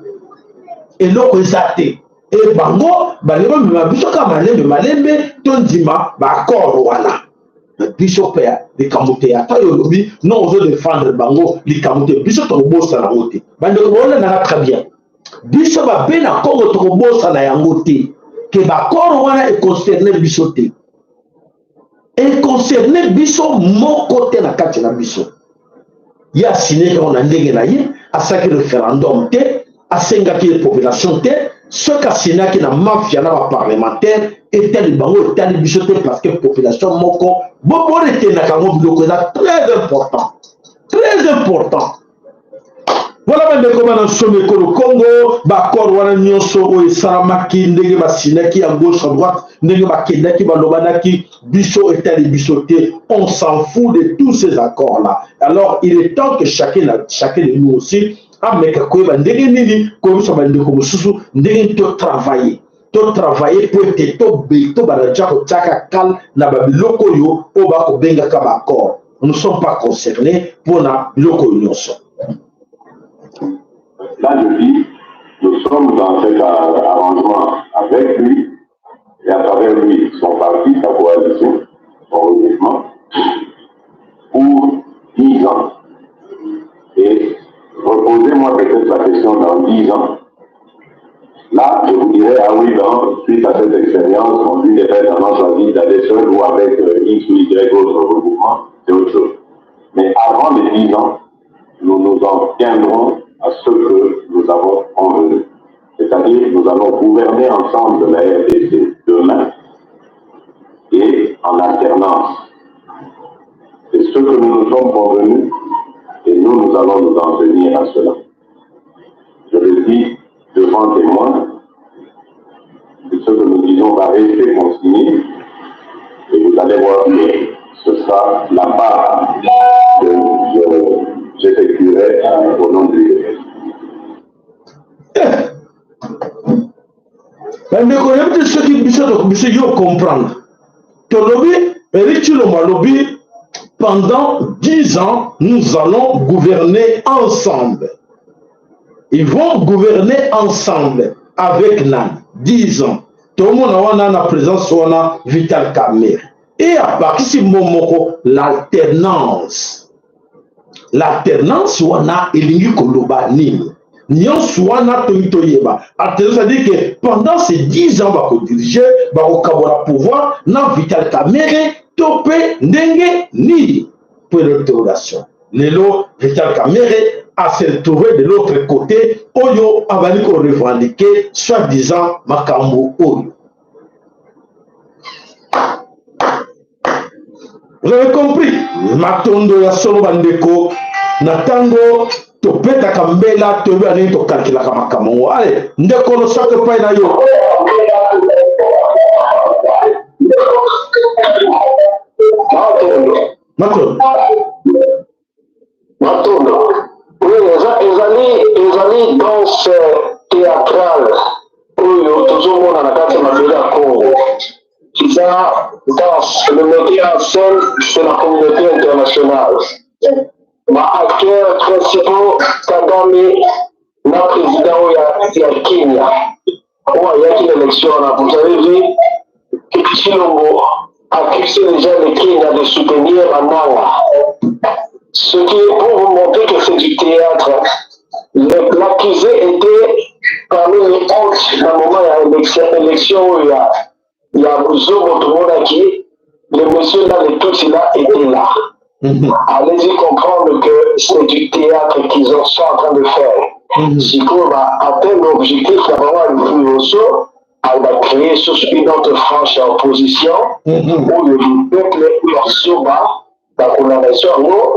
eloko eza te. E bango balingi bamema biso kaka malembe malembe, tondima baaccord wana. Biso mpe likambo te, ata oyo olobi non, ozodefendre bango, likambo te, biso tokobosana yango te. Bandeko baolandaka très bien, biso babe na Congo tokobosana yango te ke baaccord wana econcerne biso te, econcerne biso moko te na kati na biso. Ye asineki yango na ndenge na ye, asalaki référendum te, asengaki population te. Soki asinaki na mafia na baparlementaire, etali bango, etali biso te, parce que population moko boretendaka yango. Biloko eza très important, très important. Voilà, bandeko bana nsomi ekolo Congo, baaccord wana nyonso oyo esalamaki, ndenge basinaki ya gauche à droite, ndenge bakendaki balobanaki, biso etali biso te. On s'en fout de tous ces accords là. Alors il est temps que chacun, chacun de nous aussi ameka koyeba ndenge nini koyebisa bandeko mosusu ndenge totravaille, totravaille po ete tobanda ja kotiaka kal na babiloko oyo oyo bakobengaka baaccord. Nous ne sommes pas concernés mpona biloko oyo nyonso. Là, je dis, nous sommes dans cet arrangement avec lui et à travers lui, son parti, sa coalition, son regroupement, pour 10 ans. Et reposez-moi peut-être la question dans 10 ans. Là, je vous dirais, ah oui, ben, suite à cette expérience, on lui devait maintenant choisi d'aller seul ou avec X ou Y autre regroupement, c'est autre chose. Mais avant les 10 ans, nous nous en tiendrons à ce que nous avons convenu. C'est-à-dire, nous allons gouverner ensemble la RDC demain et en alternance. C'est ce que nous nous sommes convenus et nous, nous allons nous en tenir à cela. Je le dis devant témoins, que ce que nous disons va rester consigné et vous allez voir que ce sera la part que j'effectuerai au nom du Bandeko, oyebi te soki biso biso yo comprendre. Tolobi, Eric Tshilombo alobi pendant 10 ans nous allons gouverner ensemble. Ils vont gouverner ensemble avec nani? 10 ans tomona wana na présence wana Vital Kamerhe e abakisi mo moko l'alternance. L'alternance wana elingi koloba nini? Nyonso wana tolingi toyeba. Alternance, c'est-à-dire que pendant ces 10 ans bakodirige, bakokabola pouvoir na Vital Kamerhe to mpe ndenge nini? Point d'interrogation. Lelo Vital Kamerhe a se retrouvé de l'autre côté, oyo abandi korevendiquer soi-disant makambo oyo. Vous avez compris? Matondo ya solo bandeko, na ntango topetaka mbela, toyeba ndenge tokalkilaka makambo ngo. Ale ndeko, losako epai na yo. Matondo. Matondo. Matondo. Oui, ezali danse théâtrale oyo tozomona na kati ya mabele ya Congo. Eza danse, le metteur en scène, c'est la communauté internationale. Baacteurs principaux, Kagame na président oyo ya Kenya oyo ayaki na élection wana. Vous avez vu que Tshilombo accusé déjà le Kenya de soutenir Nanga, ce qui est pour vous montrer que c'est du théâtre. L'accusé était parmi les 11 na moment ya Élection oyo ya buzobo tomonaki, le monsieur là, le Tutsi là, était là. Allez-y comprendre que c'est du théâtre qu'ils sont en train de faire. Sikoyo baatteindre objectif na bango ya liboso, bacréer susu une autre frange ya opposition oyo peuple oyo azoba bakolanda so yango.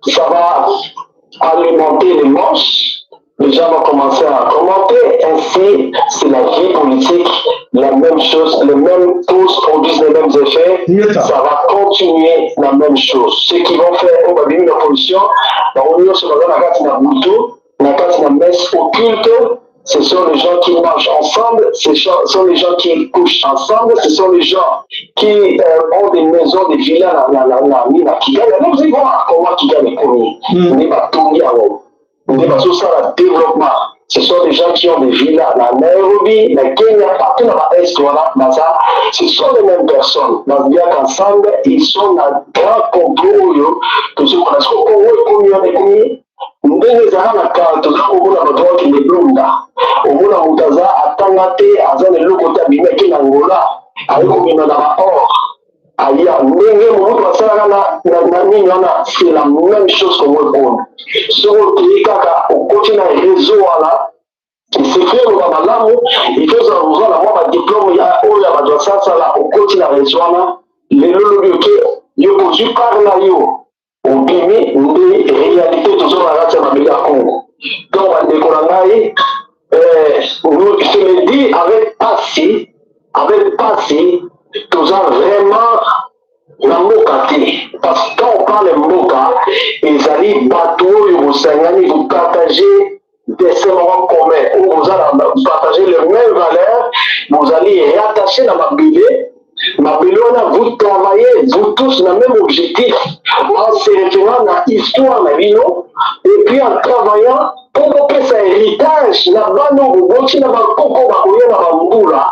Ça va alimenter les manches, les gens vont commencer à commenter. Ainsi, c'est la vie politique, la même chose, les mêmes causes produisent les mêmes effets. Ça va continuer la même chose. Ceux qui vont faire oyo babimi na opposition, bango nyonso baza na kati na butu, na kati na messe occulte. Ce sont les gens qui marchent ensemble, ce sont les gens qui couchent ensemble, ce sont les gens qui ont des maisons, des villas na, na, na, na, na Kigali. Vous allez voir comment Kigali est connu. Nde batongi yango, nde bazosala développement. Ce sont des gens qui ont des villas na Nairobi, na Kenya, partout na baest wana baza. Ce sont les mêmes personnes, babiaka ensemble, ils sont na grand complot oyo tozomona. Siko Kongo ekomi wana, ekomi ndenge ezala na kala. Toza komona bato bakende blunda, omona moto aza atanga te, aza na eloko te, abimi ake na Ngola, aye kobima na baor aya ndenge mobutu asalaka na nini wana. C'est la même chose. Kongo ekomi, soki okei kaka okoti na réseau wana, esefri oloba malamu, il faut ozala kozwa na mwa badiplôme oyo ya bato asasala. Okoti na réseau wana, lelo lobi oke, yo kozwi part na yo, obimi. Nde réalité tozona kati ya mabele ya Congo. Donc bandeko na ngai, je le dis avec pasi, avec pasi, toza vraiment na mboka te, parce que quand on parle mboka, ezali bato oyo bosangani, bopartage destin moko commun, oyo boza na partage les mêmes valeurs, bozali rattaché na mabele. Mabele wana, vous travaillez vous tous na même objectif, en se référant na histoire na bino et puis en travaillant mpo bopesa héritage na bana oyo boboti, na bakoko bakoya na bambula.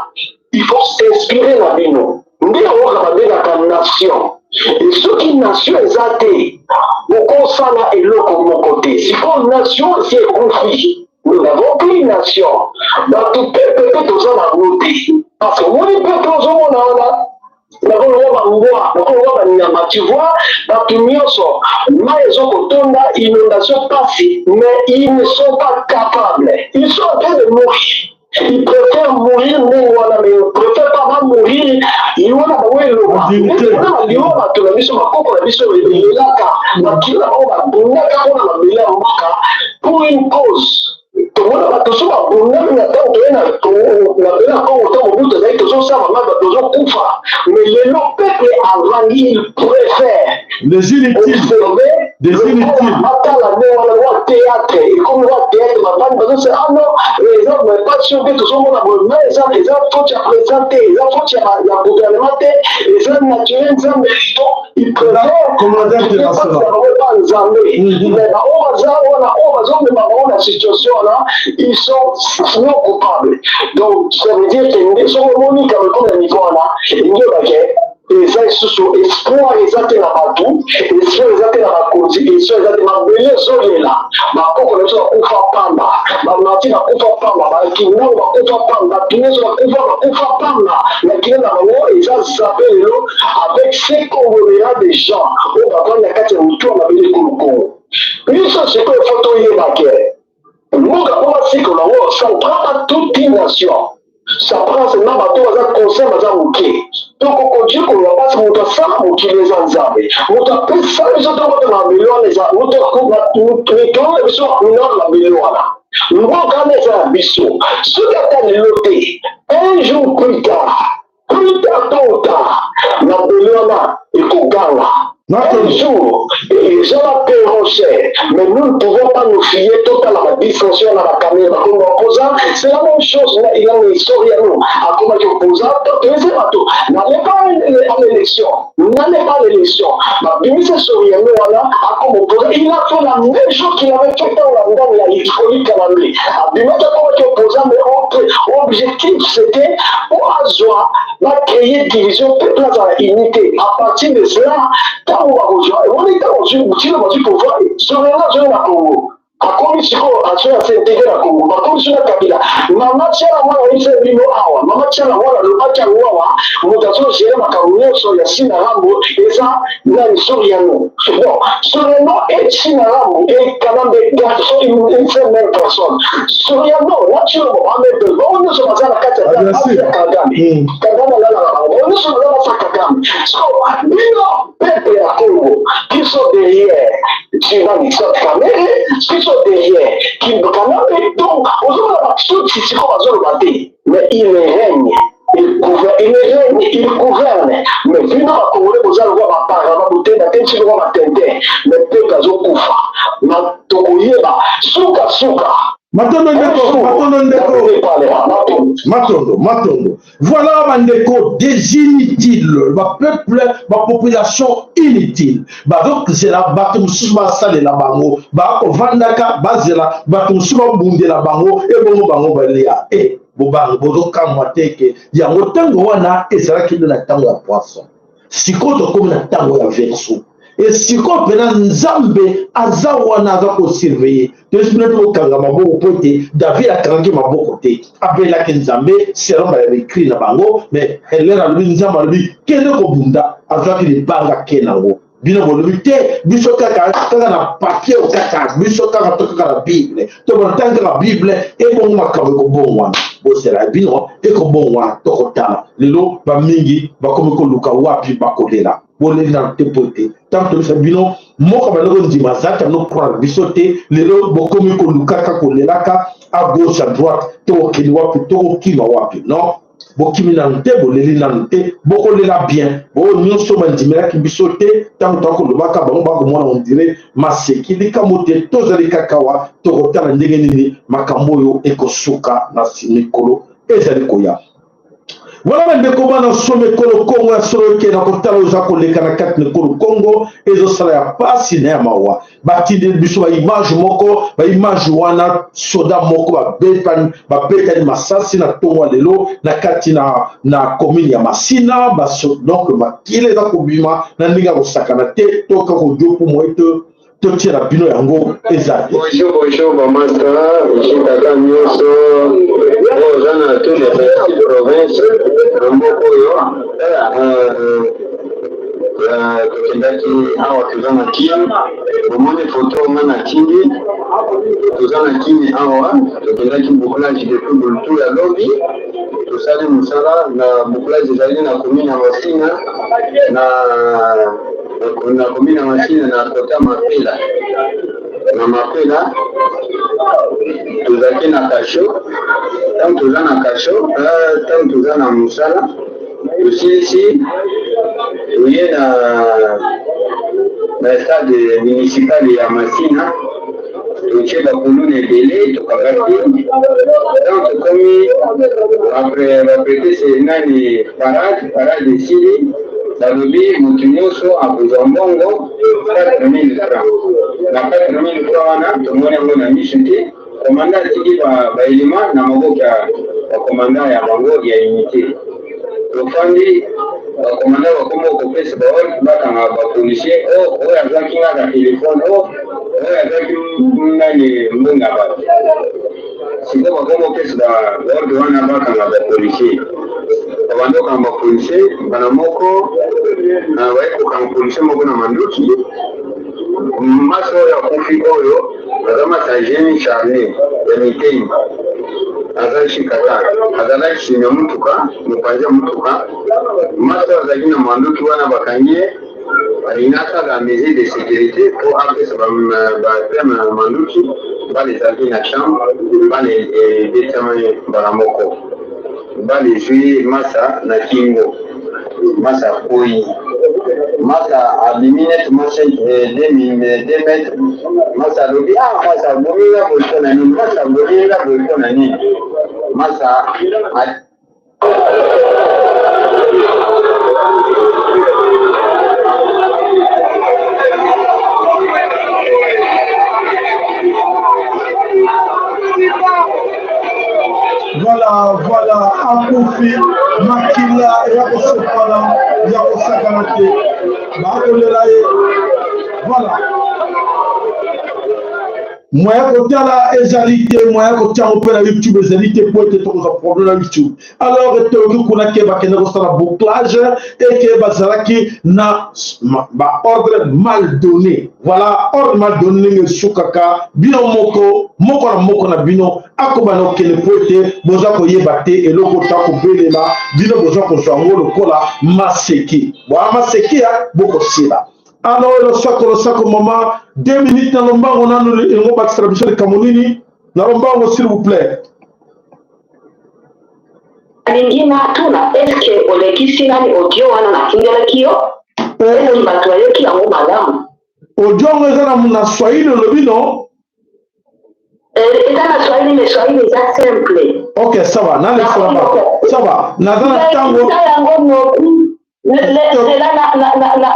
Il faut s'inspirer na bino. Nde yango babengaka nation. E soki nation eza te, okosala eloko moko te. Sikoyo nation esi ekufi, nous n'avons plus nation. Bato pepe mpe toza nango te, parce que omoni pepe ozomona wana, nakoloba bambwa, nakoloba banyama, tu vois, bato nyonso, mai ezokotonda, inondation, pasi, mais ils ne sont pas capables, ils sont en train de mourir. Ils préfèrent mourir ndenge wana, mais ils préfèrent pas bamourir liwa na bango eloba mpona baliwa. Bato na biso, bakoko na biso elelaka makili na bango, babundaka mpona mabele ya mboka, pour une cause. Tomona bato so babundami na ntango toye na mabele ya Kongo, ntango Mobutu ezali, tozosala mama, tozokufa, mais lelo peuple avandi, il préfère Les inutiles. Observer. Des inutiles. Batala nde wana wa théâtre, ekomi wa théâtre, bavandi bazosala: ah non, eza pas sûr te, tozomona boye, mais eza faute ya président te, eza faute ya gouvernement te, eza naturel, Nzambe. Donc il préfère Commandant international. pa Nzambe. Mais baoyo baza wana, oyo bazomema bango na situation wana, ils sont non coupables. Donc ça veut dire que nde soki omoni kama ekomi na niveau wana, elingi olobake eza lisusu espoir eza te na bato, espoir eza te na bakonzi, espoir eza te. Mabele ezolela, bakoko na biso bakufa pamba, bamati bakufa pamba, bakindango bakufa pamba, bato nyonso bakufa, bakufa pamba. Na kina na bango eza zape lelo avec ces conglomérat de gens oyo bavandi na kati ya motu ya mabele ekolo Kongo. Biso sikoyo faut toyeba ke mboka mpo basikola yango, ça ne prend pas toute une nation, ça prend seulement bato baza conscient, baza moke. Tokokontinue koloba mpasi, moto asala mokili eza Nzambe, moto apesa biso tokota na mabele wana, eza moto na biso na mabele wana. Mboka wana eza ya biso. Soki ata lelo te, un jour plus tard, plus tard, tôt ou tard, mabele wana ekoganga. Un jour, les gens la paieront cher. Mais nous ne pouvons pas nous fier totalement à la dysfonction dans la caméra. Comme opposant, c'est la même chose. Il a une histoire, nous. À comment opposant, n'allez pas à l'élection. N'allez pas à l'élection. Ma ministre Soriano, voilà, comme opposant, il a fait la même chose qu'il avait fait dans la dans la Hippolyte Kanambe. Abimata comme opposant, mais objectif, c'était pour Azwa, va créer division, peuple à unité. À partir de cela, ntango bakozwa, emoni ntango ozwi butino, bazwi pouvoir, Soriano azwi na Congo. Akomi sikoyo azo ya s'integrer na Congo bakomi so na Kabila mama Tshala mwana ayebisa bino awa mama Tshala mwana alobaki yango awa moto azo gérer makambo nyonso ya Sina Rambo eza nani Soriano bon Soriano et Sina Rambo et Kanambe sont une seule même personne Soriano na Tshilombo ba même personne bango nyonso baza na kati ya Kagame Kagame alalaka bango bango nyonso baza basa Kagame so bino Peuple ya Congo biso derrière Tshibani soit Kamerhe biso derrière Kanambe donc ozomona ba tutsi sikoyo bazoloba te mais il règne il gouverne, il règne, il gouverne. Mais bino ba Congolais boza lokola ba para ba botenda te biso lokola ba tintin mais peuple azokufa na tokoyeba suka suka. Matondo ndeko, matondo ndeko. Matondo, matondo. Voilà bandeko des inutiles, ba peuple, ba population inutile. Bazozela bato mosusu basalela bango, bakovandaka bazela bato mosusu babundela bango, ebongo bango balia. E bobango bozokamwa te ke yango ntango wana ezalaki nde na ntango ya poisson. Sikoyo tokomi na ntango ya verso. E sikoyo mpena Nzambe aza wana aza kosurveille toyesi bino te bokanga maboko mpo ete David akangaki maboko te, abelaki Nzambe selon ba écrit na bango, mais Helen alobi Nzambe alobi kende kobunda, azwaki libanga ke nango. Bino bolobi te biso kaka kaka na papier kaka biso kaka to kaka na Bible to botangi kaka Bible ebongo makambo ekobongwana. Bozela bino ekobongwana, tokotala lelo bamingi bakomi koluka wapi bakolela. Boleli nanu te mpo ete ntango tobisa bino moko bandi kondima azalaki yango croire biso te lelo bokomi kolukaka kolelaka a gauche à droite tokokende wapi tokokima wapi non bokimi nanu te boleli nanu te bokolela bien oyo nyonso bandimelaki biso te ntango tokolobaka bango bakomona ondire maseki likambo te tozali kakawa tokotala ndenge nini makambo oyo ekosuka na mikolo ezali koya. Wana bandeko bana solo ekolo Kongo ya solo eke na kotala oyo eza koleka na kati na ekolo Kongo ezosala ya pasi na ya mawa. Batindeli biso ba image moko, ba image wana soda moko babetani babetani masasi na tongo ya lelo na kati na na commune ya Masina ba donc makila eza kobima na ndenge ya kosakana te toka kodiopu moye te totiela bino yango eza te. Bonjour, bonjour, ba masta, jikaka nyonso oyo oza na tous les 26 provinces na mboka oyo tokendaki awa toza na Kin, bomoni foto nga na tindi, toza na Kin awa, tokendaki bouclage depuis Bultu ya lobi, tosali mosala na bouclage ezali na commune ya Masina na Nakomi na masina na kota mapela na mapela tozalaki na kasho ntango toza na kasho ntango toza na mosala tosilisi toye na na stade municipal ya masina totie bakuluna ebele tokangaki ntango tokomi apres bapetese nani parade parade esili Balobi mutu nyoso akozwa mbongo 4000 francs. Na 4000 francs wana tomoni yango na misu te. Commandant atiki ba, ba elements na maboko ya ba commandant ya bango ya unité. Tofandi ba commandant bakoma kopesa ba ordre bakanga ba policier oh oyo azwaki nga ka telefone oh oyo azwaki nani mbongo ya bato. Sikoyo bakoma kopesa ba ordre wana bakanga ba policier. Babandi kokanga ba policier mbala moko baye kokanga policier moko na manduki masa oyo akufi oyo aza masa jeune charlie ya mitei aza shikata azalaki nsima ya motuka mopanzi ya motuka masa oyo azalaki na manduki wana bakangi ye Alingi asala mesure de securite po apesa ba terme na manduki, balle ezalaki na chambre, balle ebetamaki mbala moko, balle ezui Masa na kingo, Masa akweyi, Masa abimi neti mwa 2 metres, Masa alobi ah Masa abomi nga boye po na nini, Masa abomi nga boye po na nini, Masa Voilà, voilà, akufi makila ya kosopana ya kosakana te bakolela ye voilà. Moyen kotala ezali te, moyen kotia yango mpe na YouTube ezali te, mpo ete tokozwa problème na YouTube. Alors toyoki kuna ke bakende kosala bouclage eke bazalaki na ba ordre mal donné. Voilà, ordre mal donné ndenge esukaka bino moko moko na moko na bino akobanda kokende, mpo ete boza koyeba te eloko ta kobelela bino, boza kozwa yango lokola maseki bwa maseki ya bokosila. Alors losako, losako mama, 2 minutes na lombango nanu, elingo bakisela biso likambo nini na lombango, s'il vous plaît? Alingi natuna, eske olekisi nani audio wana natindelaki yo? Eske bato bayoki yango malamu? Audio yango eza na Swahili, olobi no? Eza na Swahili, mais Swahili eza simple. Ok, ça va, nalekisela bato, ça va, naza na ntango. Yango noki nzela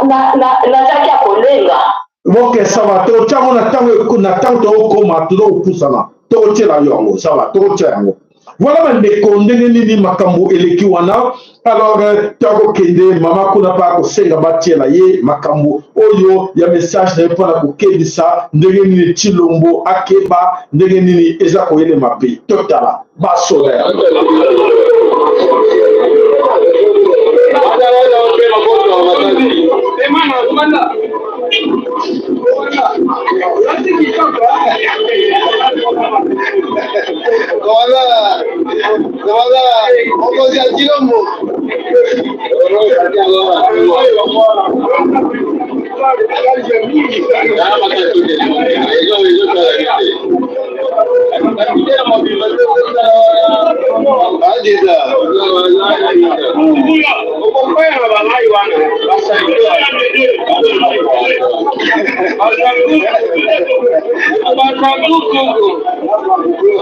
nazalaki ya kolenga. Ok, ça va, tokotia yango na ntango tokokoma, toza kopusana, tokotiela yo yango, ça va, tokotia yango. Voilà bandeko, ndenge nini makambo eleki wana. Alors tokokende mama kuna mpe akosenga batiela ye makambo oyo ya message na ye mpona kokebisa ndenge nini Tshilombo akeba, ndenge nini eza koyelema mpe totala basoda yango. Komanda, komanda, mokonzi ya Tshilombo.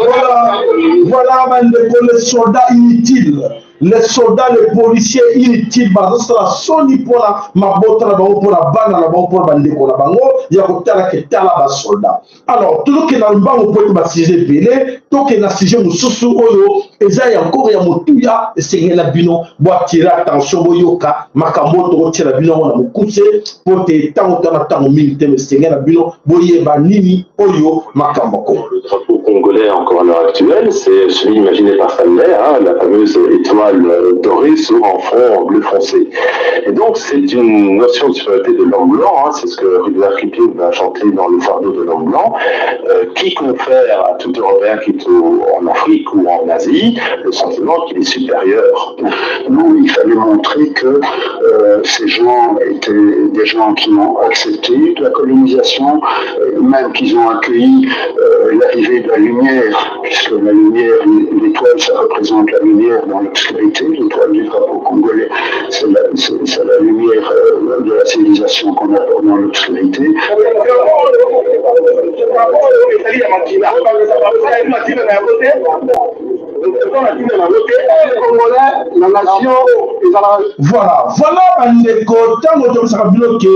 Voilà, voilà bandeko, les soldats inutiles, les soldats, les policiers inutiles bazosala soni mpona mabota na bango, mpona bana na bango, mpona bandeko na bango ya kotalaka etala basoldat. Alors tozokenda mbango mpo ete basujet ebele. Tokenda na sujet mosusu oyo eza ya nkoro ya motuya, esengeli na bino boattirer attention, boyoka makambo oyo tokotiela bino yango na mokuse, mpo te ntango to na ntango mingi te, esengeli na bino boyeba nini oyo makambo ko. Le drapeau congolais encore à l'heure actuelle, c'est celui imaginé par Stanley, hein, la fameuse étoile dorée sur un fond bleu foncé. Et donc c'est une notion de supériorité de l'homme blanc, hein, c'est ce que Rudyard Kipling va chanter dans Le fardeau de l'homme blanc, qui confère à tout Européen qui est en Afrique ou en Asie le sentiment qu'il est supérieur. Nous, il fallait montrer que ces gens étaient des gens qui ont accepté la colonisation, même qu'ils ont accueilli l'arrivée de la lumière, puisque la lumière, l'étoile, ça représente la lumière dans l'obscurité. L'étoile du drapeau congolais, c'est la lumière de la civilisation qu'on apporte dans l'obscurité. Voilà, voilà bandeko, ntango tobisaka bino ke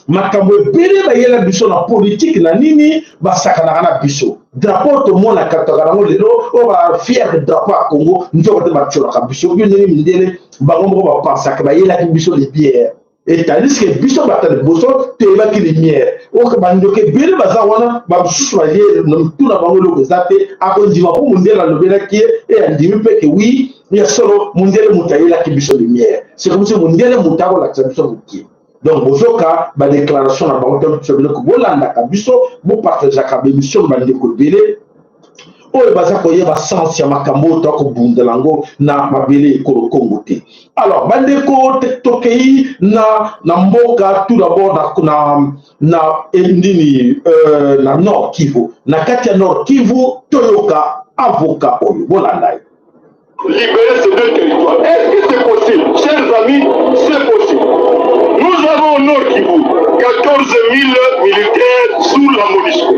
makambo ebele bayela biso na politike na nini, basakanaka na biso. Drapeau tomonaka kaka nango lelo oyo, bafier drapeau ya Congo, nzoko te batiolaka biso. Bino ndenge mindele bango moko bapensaka bayelaki biso lumière, et tandis que biso bato ya liboso toyebaki lumière. Oyo bandoki ebele baza wana, bamosusu baye na mitu na bango eloko eza te, akondima mpo mondele alobelaki ye e andimi mpe ke oui, ya solo, mondele moto ayelaki biso lumière. C'est comme si mondele moto akolakisa biso mokie. Donc bozoka badéclaration na bango to biso biloko, bolandaka biso, bopartageaka baémission, bandeko ebele oyo baza koyeba sens ya makambo oyo toakobundela yango na mabele ekolo Kongo te. Alors bandeko, tokei na mboka tout d'abord na nini, na Nord Kivu. Na kati ya Nord Kivu, toyoka avocat oyo, bolanda ye. Libérer ces deux territoires. Est-ce que c'est possible? Chers amis, c'est possible. Nous avons au Nord Kivu 14 000 militaires sous la MONUSCO.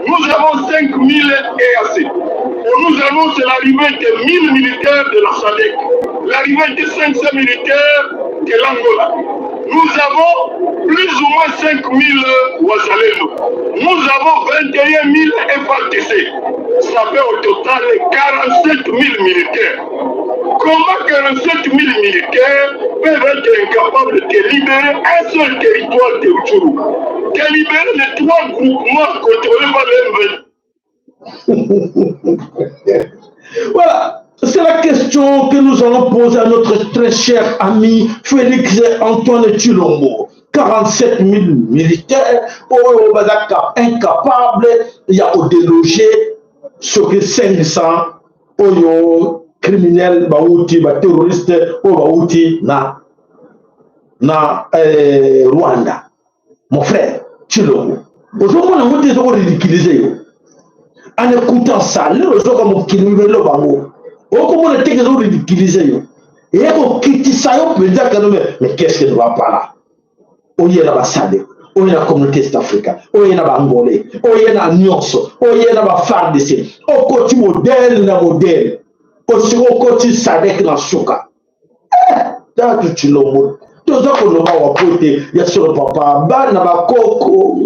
Nous avons 5 000 EAC. On nous annonce l'arrivée de 1000 militaires de la SADC, l'arrivée de 500 militaires de l'Angola. Nous avons plus ou moins 5 000 Wazalendo. Nous avons 21 000 FARDC. Ça fait au total 47 000 militaires. Comment 47 000 militaires peuvent être incapables de libérer un seul territoire de Rutshuru, de libérer les trois groupements contrôlés par le M23? Voilà, c'est la question que nous allons poser à notre très cher ami Félix Antoine Tshilombo. 47 000 militaires oyo baza incapable ya kodéloger soki 500 oyo criminel bauti, baterroriste oyo bauti na Rwanda. Mon frère Tshilombo, ozomona yango te, ezokoridiculiser yo. En écoutant ça, lelo ozoka mokili mibelo bango, okomona teke ezoridiculiser yo, eye kokitisa yo mpenza kano. Mais qu'est-ce que ne va pas là? Oye na baSADC, oye na Communauté Est Africa, oye na Baangolais, oye na nyonso, oye na baFARDC, okoti modèle na modèle, osiki okoti SADC na suka. Tatu Tshilombo, toza koloba wa po ete ya solo papa, bana bakoko,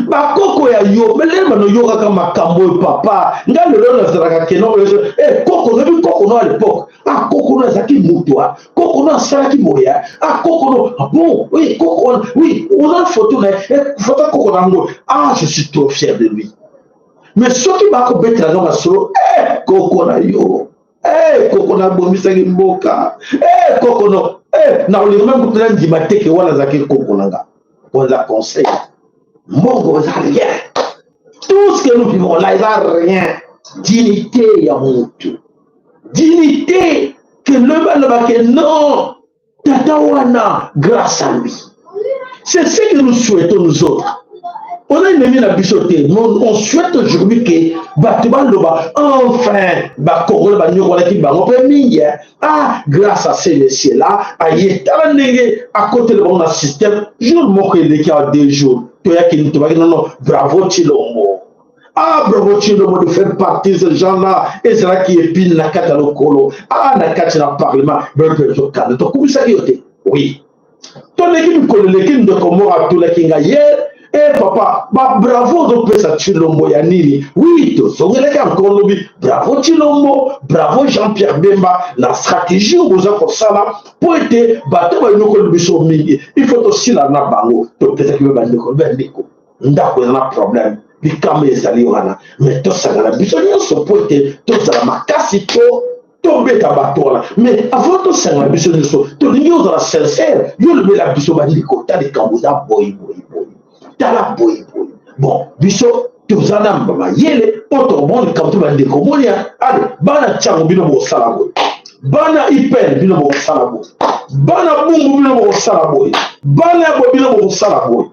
bakoko ya yo belele banoyokaka makambo oyo. Papa, nga lelo nazalaka keno oyo koko noyebi koko no à l'époque. Ah, koko no azalaki moto, a koko no asalaki boye, ah, koko no, ah bon, oui, koko wana, oui, oza photo na ye, photo koko na yango. Ah, je suis trop fier de lui. Mais soki bakobetela nga masolo, koko na yo, koko nabomisaki mboka, koko no, nakolinga meme kutu nandima teke wana azalaki koko na nga. Wana conseil, mbongo eza rien, tout ce que nous vivons là eza rien. Dignité ya motu, dignité ke lobi alobake non, tata wana, grâce à lui. C'est ce que nous souhaitons, nous autres. On a ennemi na biso te. On souhaite aujourd'hui que bato baloba enfin Bakongole banyokolaki bango mpe mingi. Ah, grâce à ces messieurs là aye, tala ndenge akotela bango na système. Jour moko eleki awa, 2 jours, toyaki, tobaki nono bravo Tshilombo. Ah, bravo Tshilombo de faire partie de ces gens-là. Ezalaki épine na kati ya lokolo, ah, na kati na parlement mpe tokanda, tokumisaki yo te. Oui, toleki mikolo eleki, ndeko moko atulaki ngai ye: e papa, babravo ozopesa Tshilombo ya nini? Oui, tozongelaki encore lobi: bravo Tshilombo, bravo Jean-Pierre Bemba na stratégie oyo boza kosala mpo ete bato bayokoli biso mingi, il faut tosila na bango. Topesaki mpe bandeko, bandeko, ndako eza na problème, likambo ezali wana, mais tosangana biso nyonso mpo ete tozala makasi to tobeta bato wana. Mais avant tosangana biso nyonso, tolingi ozala sincère, yo lobela biso bandeko: ta likambo eza boyi boyi boyi, tala boyi boyi. Bon, biso toza na mayele oyo tokomona likambo to bandeko omoni. Ale, bana ntiango, bino bokosala boye, bana ipene, bino bokosala boye, bana Bumbu, bino bokosala boye, bana ya boye, bino bokosala boye.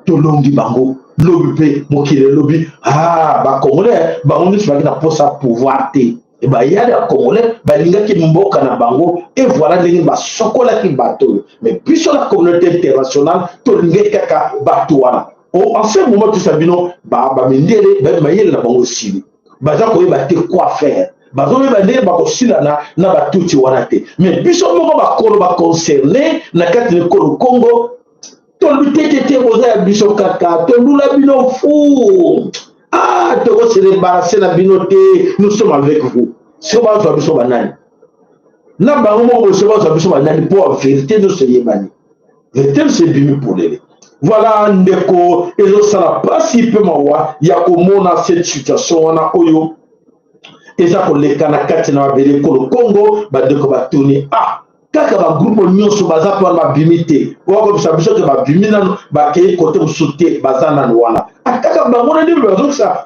Tolongi bango lobi mpe mokili elobi: ah, Bacongolais bango nyonso baki na posa pouvoir te, bayali ya Congolais balingaki mboka na bango. Et voilà ndenge basokolaki bato oyo. Mais biso na communauté internationale tolingaki kaka bato wana. En ce moment tosa bino bamindele, mayele na bango esili, baza koyeba te quoi faire, bazoyeba ndenge bakosilana na batuti wana te. Mais biso moko bakolo baconcerné na kati na ekolo Congo, tolobi te te te, boza ya biso kaka, tolula bino fu, ah, tokose débarrasser na bino te, nous sommes avec vous. Siko bazwa biso banani na bango moko boso, bazwa biso banani mpo vérité nyonso eyebani, vérité nyonso ebimi polele. Voilà ndeko, ezosala mpasi mpe mawa ya komona cette situation wana oyo eza koleka na kati na mabele ekolo Congo. Bandeko batuni: ah, kaka bagroupe nyonso baza mpe wana, babimi te, wakobisa biso ke babimi nano, bakei kote mosusu te, baza nano wana. Ah, kaka bango na nde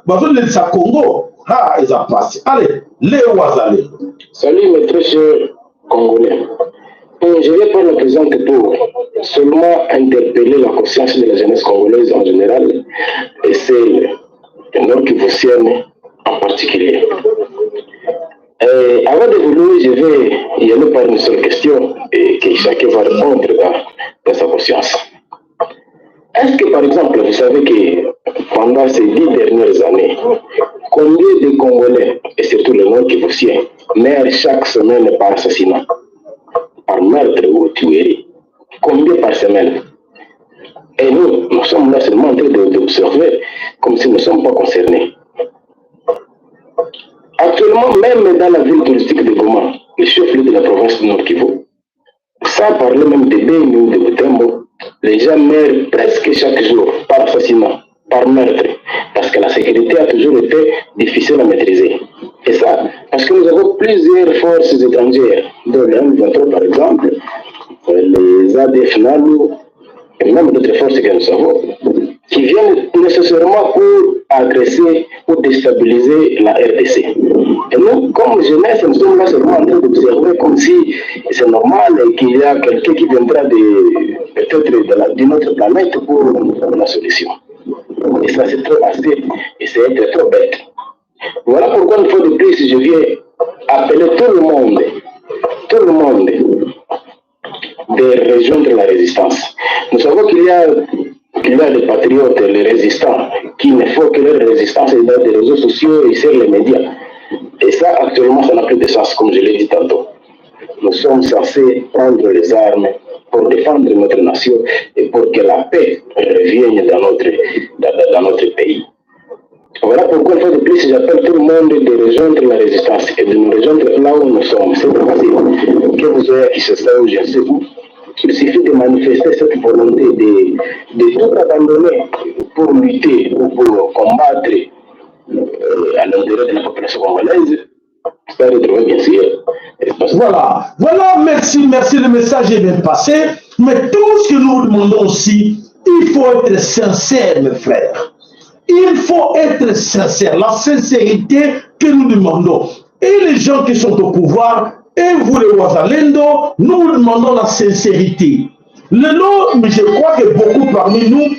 bazolelisa Congo. Ha, eza mpasi. Ale, leo azalelo. Salut mes très chers Congolais. Bon, je vais prendre la présente pour seulement interpeller la conscience de la jeunesse congolaise en général et celle de Nord-Kivusienne en particulier. Et avant d'évoluer, je vais y aller par une seule question et que chacun va répondre dans sa conscience. Est-ce que, par exemple, vous savez que pendant ces 10 dernières années, combien de Congolais, et surtout les Nord-Kivusiens, meurent chaque semaine par assassinat, par meurtre ou tuerie? Combien par semaine? Et nous, nous sommes là seulement en train d'observer comme si nous ne sommes pas concernés. Actuellement, même dans la ville touristique de Goma, le chef-lieu de la province du Nord Kivu, sans parler même de Beni ou de Butembo, Les gens meurent presque chaque jour par assassinat, par meurtre, parce que la sécurité a toujours été difficile à maîtriser. Et ça, parce que nous avons plusieurs forces étrangères, dont les M23 par exemple, les ADF NALU, et même d'autres forces que nous savons, qui viennent nécessairement pour agresser ou déstabiliser la RDC. Et nous, comme jeunesse, nous sommes là seulement en train d'observer comme si c'est normal et qu'il y a quelqu'un qui viendra de peut-être d'une autre planète pour nous donner la solution. Et ça, c'est trop assez, et c'est être trop bête. Voilà pourquoi, une fois de plus, je viens appeler tout le monde, de rejoindre la résistance. Nous savons qu'il y a des patriotes, les résistants, qui ne font que leur résistance dans des réseaux sociaux et sur les médias. Et ça, actuellement, ça n'a plus de sens, comme je l'ai dit tantôt. Nous sommes censés prendre les armes pour défendre notre nation et pour que la paix revienne dans notre pays. Voilà pourquoi, une fois de plus, j'appelle tout le monde de rejoindre la résistance et de nous rejoindre là où nous sommes. C'est pas facile. Que vous soyez à Kinshasa ou je ne sais où, il suffit de manifester cette volonté de tout abandonner pour lutter ou pour combattre à l'intérêt de la population congolaise. Ça retrouver bien sûr. Voilà, merci, merci, le message est bien passé. Mais tout ce que nous demandons aussi, il faut être sincère, mes frères. Il faut être sincère. La sincérité que nous demandons. Et les gens qui sont au pouvoir, et vous les Wazalendo, nous vous demandons la sincérité. Le nom, je crois que beaucoup parmi nous,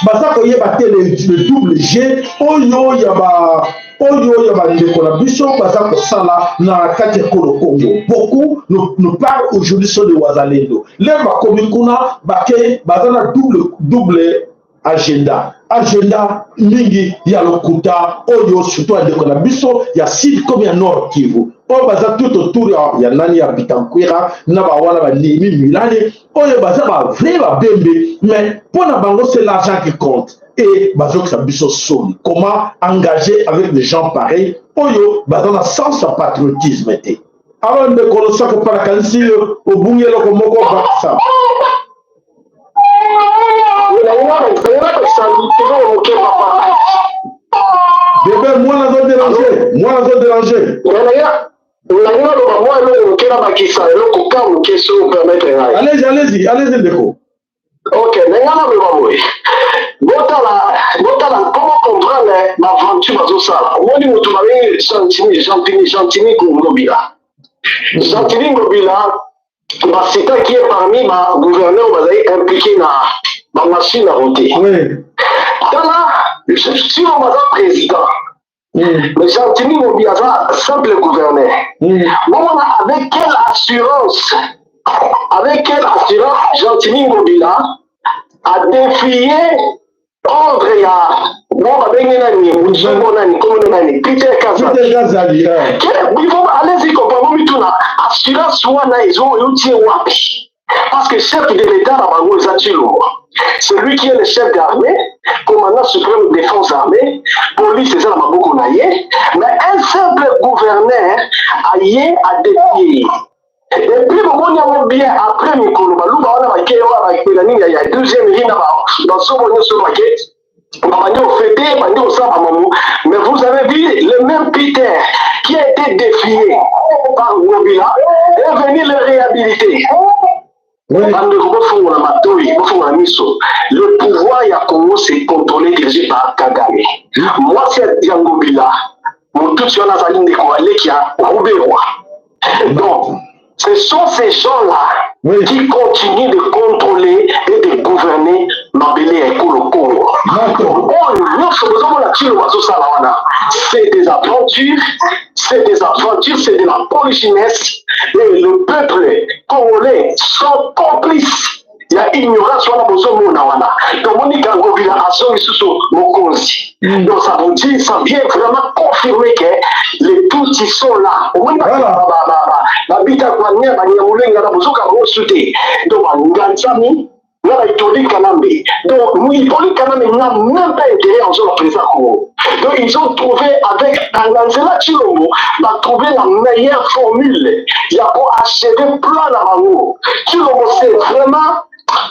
baza koyeba te le double jeu oyo ya ba oyo ya bandeko na biso baza kosala na kati ya ekolo Congo. Beaucoup nous parlent aujourd'hui sur de Wazalendo. Lelo bakomi kuna, bake baza na double double agenda, agenda mingi ya lokuta oyo, surtout ya ndeko na biso ya Sud comme ya Nord Kivu, oyo baza tout autour ya nani, ya Bitakwira na bawana bandimi Milani, oyo baza bavrai babembe, mais mpo na bango, c'est l'argent qui compte et bazokisa biso soni. Comment engager avec des gens pareils oyo baza na sens ya patriotisme te? Awa, ndeko, losako palakanisi obungi eloko moko, bakisa. Nalinga moke, papa. Bebe, mwana azodéranger, mwana azodéranger. Nalinga loba mwa eloko moke, na bakisa eloko ka moke, so permettre ngai. Allez, allez-y, allez-y, ndeko. Ok, ndenge naloba boye, botala, botala comment comprendre baaventure bazosala. Omoni moto babengi Gentiny, Gentiny, Gentiny Ngobila, Gentiny Ngobila, basitaki ye parmi bagouverneur bazali impliqué na bamachine à voter. Tala, Tshilombo aza président, mais Gentiny Ngobila aza simple gouverneur. Bomona avec quelle assurance, avec quelle assurance Gentiny Ngobila a défié ordre ya bo babengi nani, muzongo nani, komona nani, Peter Kazadi. Kazadi. Il faut allez-y comprendre, mituna assurance wana ezo euti wapi? Parce que chef de l'État na bango eza Tshilombo, c'est lui qui est le chef d'armée, commandant suprême des forces armées, police eza na maboko na ye, mais un simple gouverneur aye adéfier. Et puis bomoni yango bien, après mikolo baluba wana bakei wana bakela nini ya deuxième riz na basomo nyonso, bake babandi ofêter, bandi kosala bamamu. Mais vous avez vu, le même Peter qui a été défié par Ngobila est venu le réhabiliter. Bandeko, bofongola matoi, bofongola miso. Le pouvoir ya Congo, c'est contrôlé, dirigé par Kagame. Mwasi ya Ngobila, motuti wana, azali ndeko aleki ya Ruberwa. Donc ce sont ces gens-là qui continuent de contrôler et de gouverner mabele ya ekolo Congo. Oyo nyonso bozomona Tshilo bazosala wana, c'est des aventures, c'est des aventures, c'est de la polichinesse, et le peuple congolais sont complices ya ignorance wana bozomona wana. Tomoni Ngobila azongi lisusu mokonzi. Donc ça veut dire, ça vient vraiment confirmer que les Tutsis sont là. Omoni babita kwania banyamulenga na bozoka bango su te. Donc banganzami na baHippolyte Kanambe. Donc Hippolyte Kanambe n'a même pas intérêt en la président Congo. Donc ils ont trouvé avec Nzela Tshilombo, batrouvé la meilleure formule ya koachever plan na bango. Tshilombo, c'est vraiment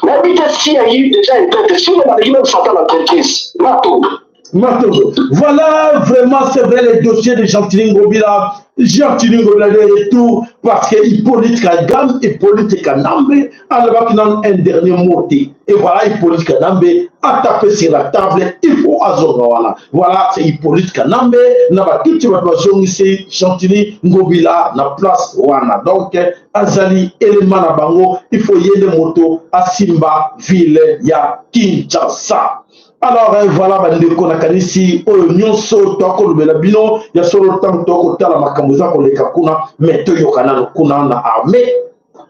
Nayebi te s'il y a eu déjà un traître, si on même Satan la traîtrise. Matondo. Matondo. Voilà, vraiment, c'est vrai, le dossier de Gentiny Ngobila. Gentiny Ngobila de retour parce que Hippolyte Kagame, Hippolyte Kanambe, alobaki nanu un dernier mot te. Et voilà, Hippolyte Kanambe a tapé sur la table, il faut azonga wana. Voilà, c'est Hippolyte Kanambe, na batutsi bato bazongisi Gentiny Ngobila na place wana. Donc, azali élément na bango, il faut ye nde moto asimba ville ya Kinshasa. Alors voilà bandeko, nakanisi oyo nyonso toakolobela bino ya solo ntango toakotala makambo eza koleka kuna. Mais toyoka nano kuna na armée,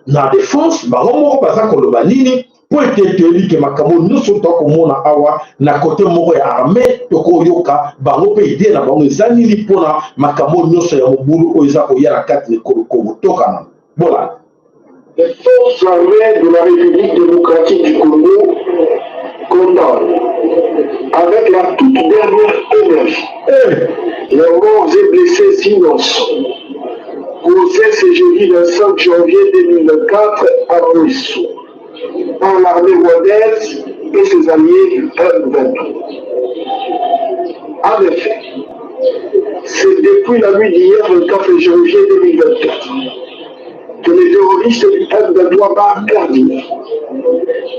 na défense, bango moko baza koloba nini, mpo ete toyebi ke makambo nyonso toakomona awa na kote moko ya armée, tokoyoka bango mpe idée na bango eza nini mpona makambo nyonso ya mobulu oyo eza koya na kati na ekolo Kongo. Tokana bolanda. Les forces armées de la République démocratique du Congo condamnent avec la toute dernière énergie les morts et blessés innocents causés ce jeudi 25 janvier 2024 à Mweso par l'armée rwandaise et ses alliés du M23. En effet, c'est depuis la nuit d'hier 24 janvier 2024 que les terroristes du M23 bar RDF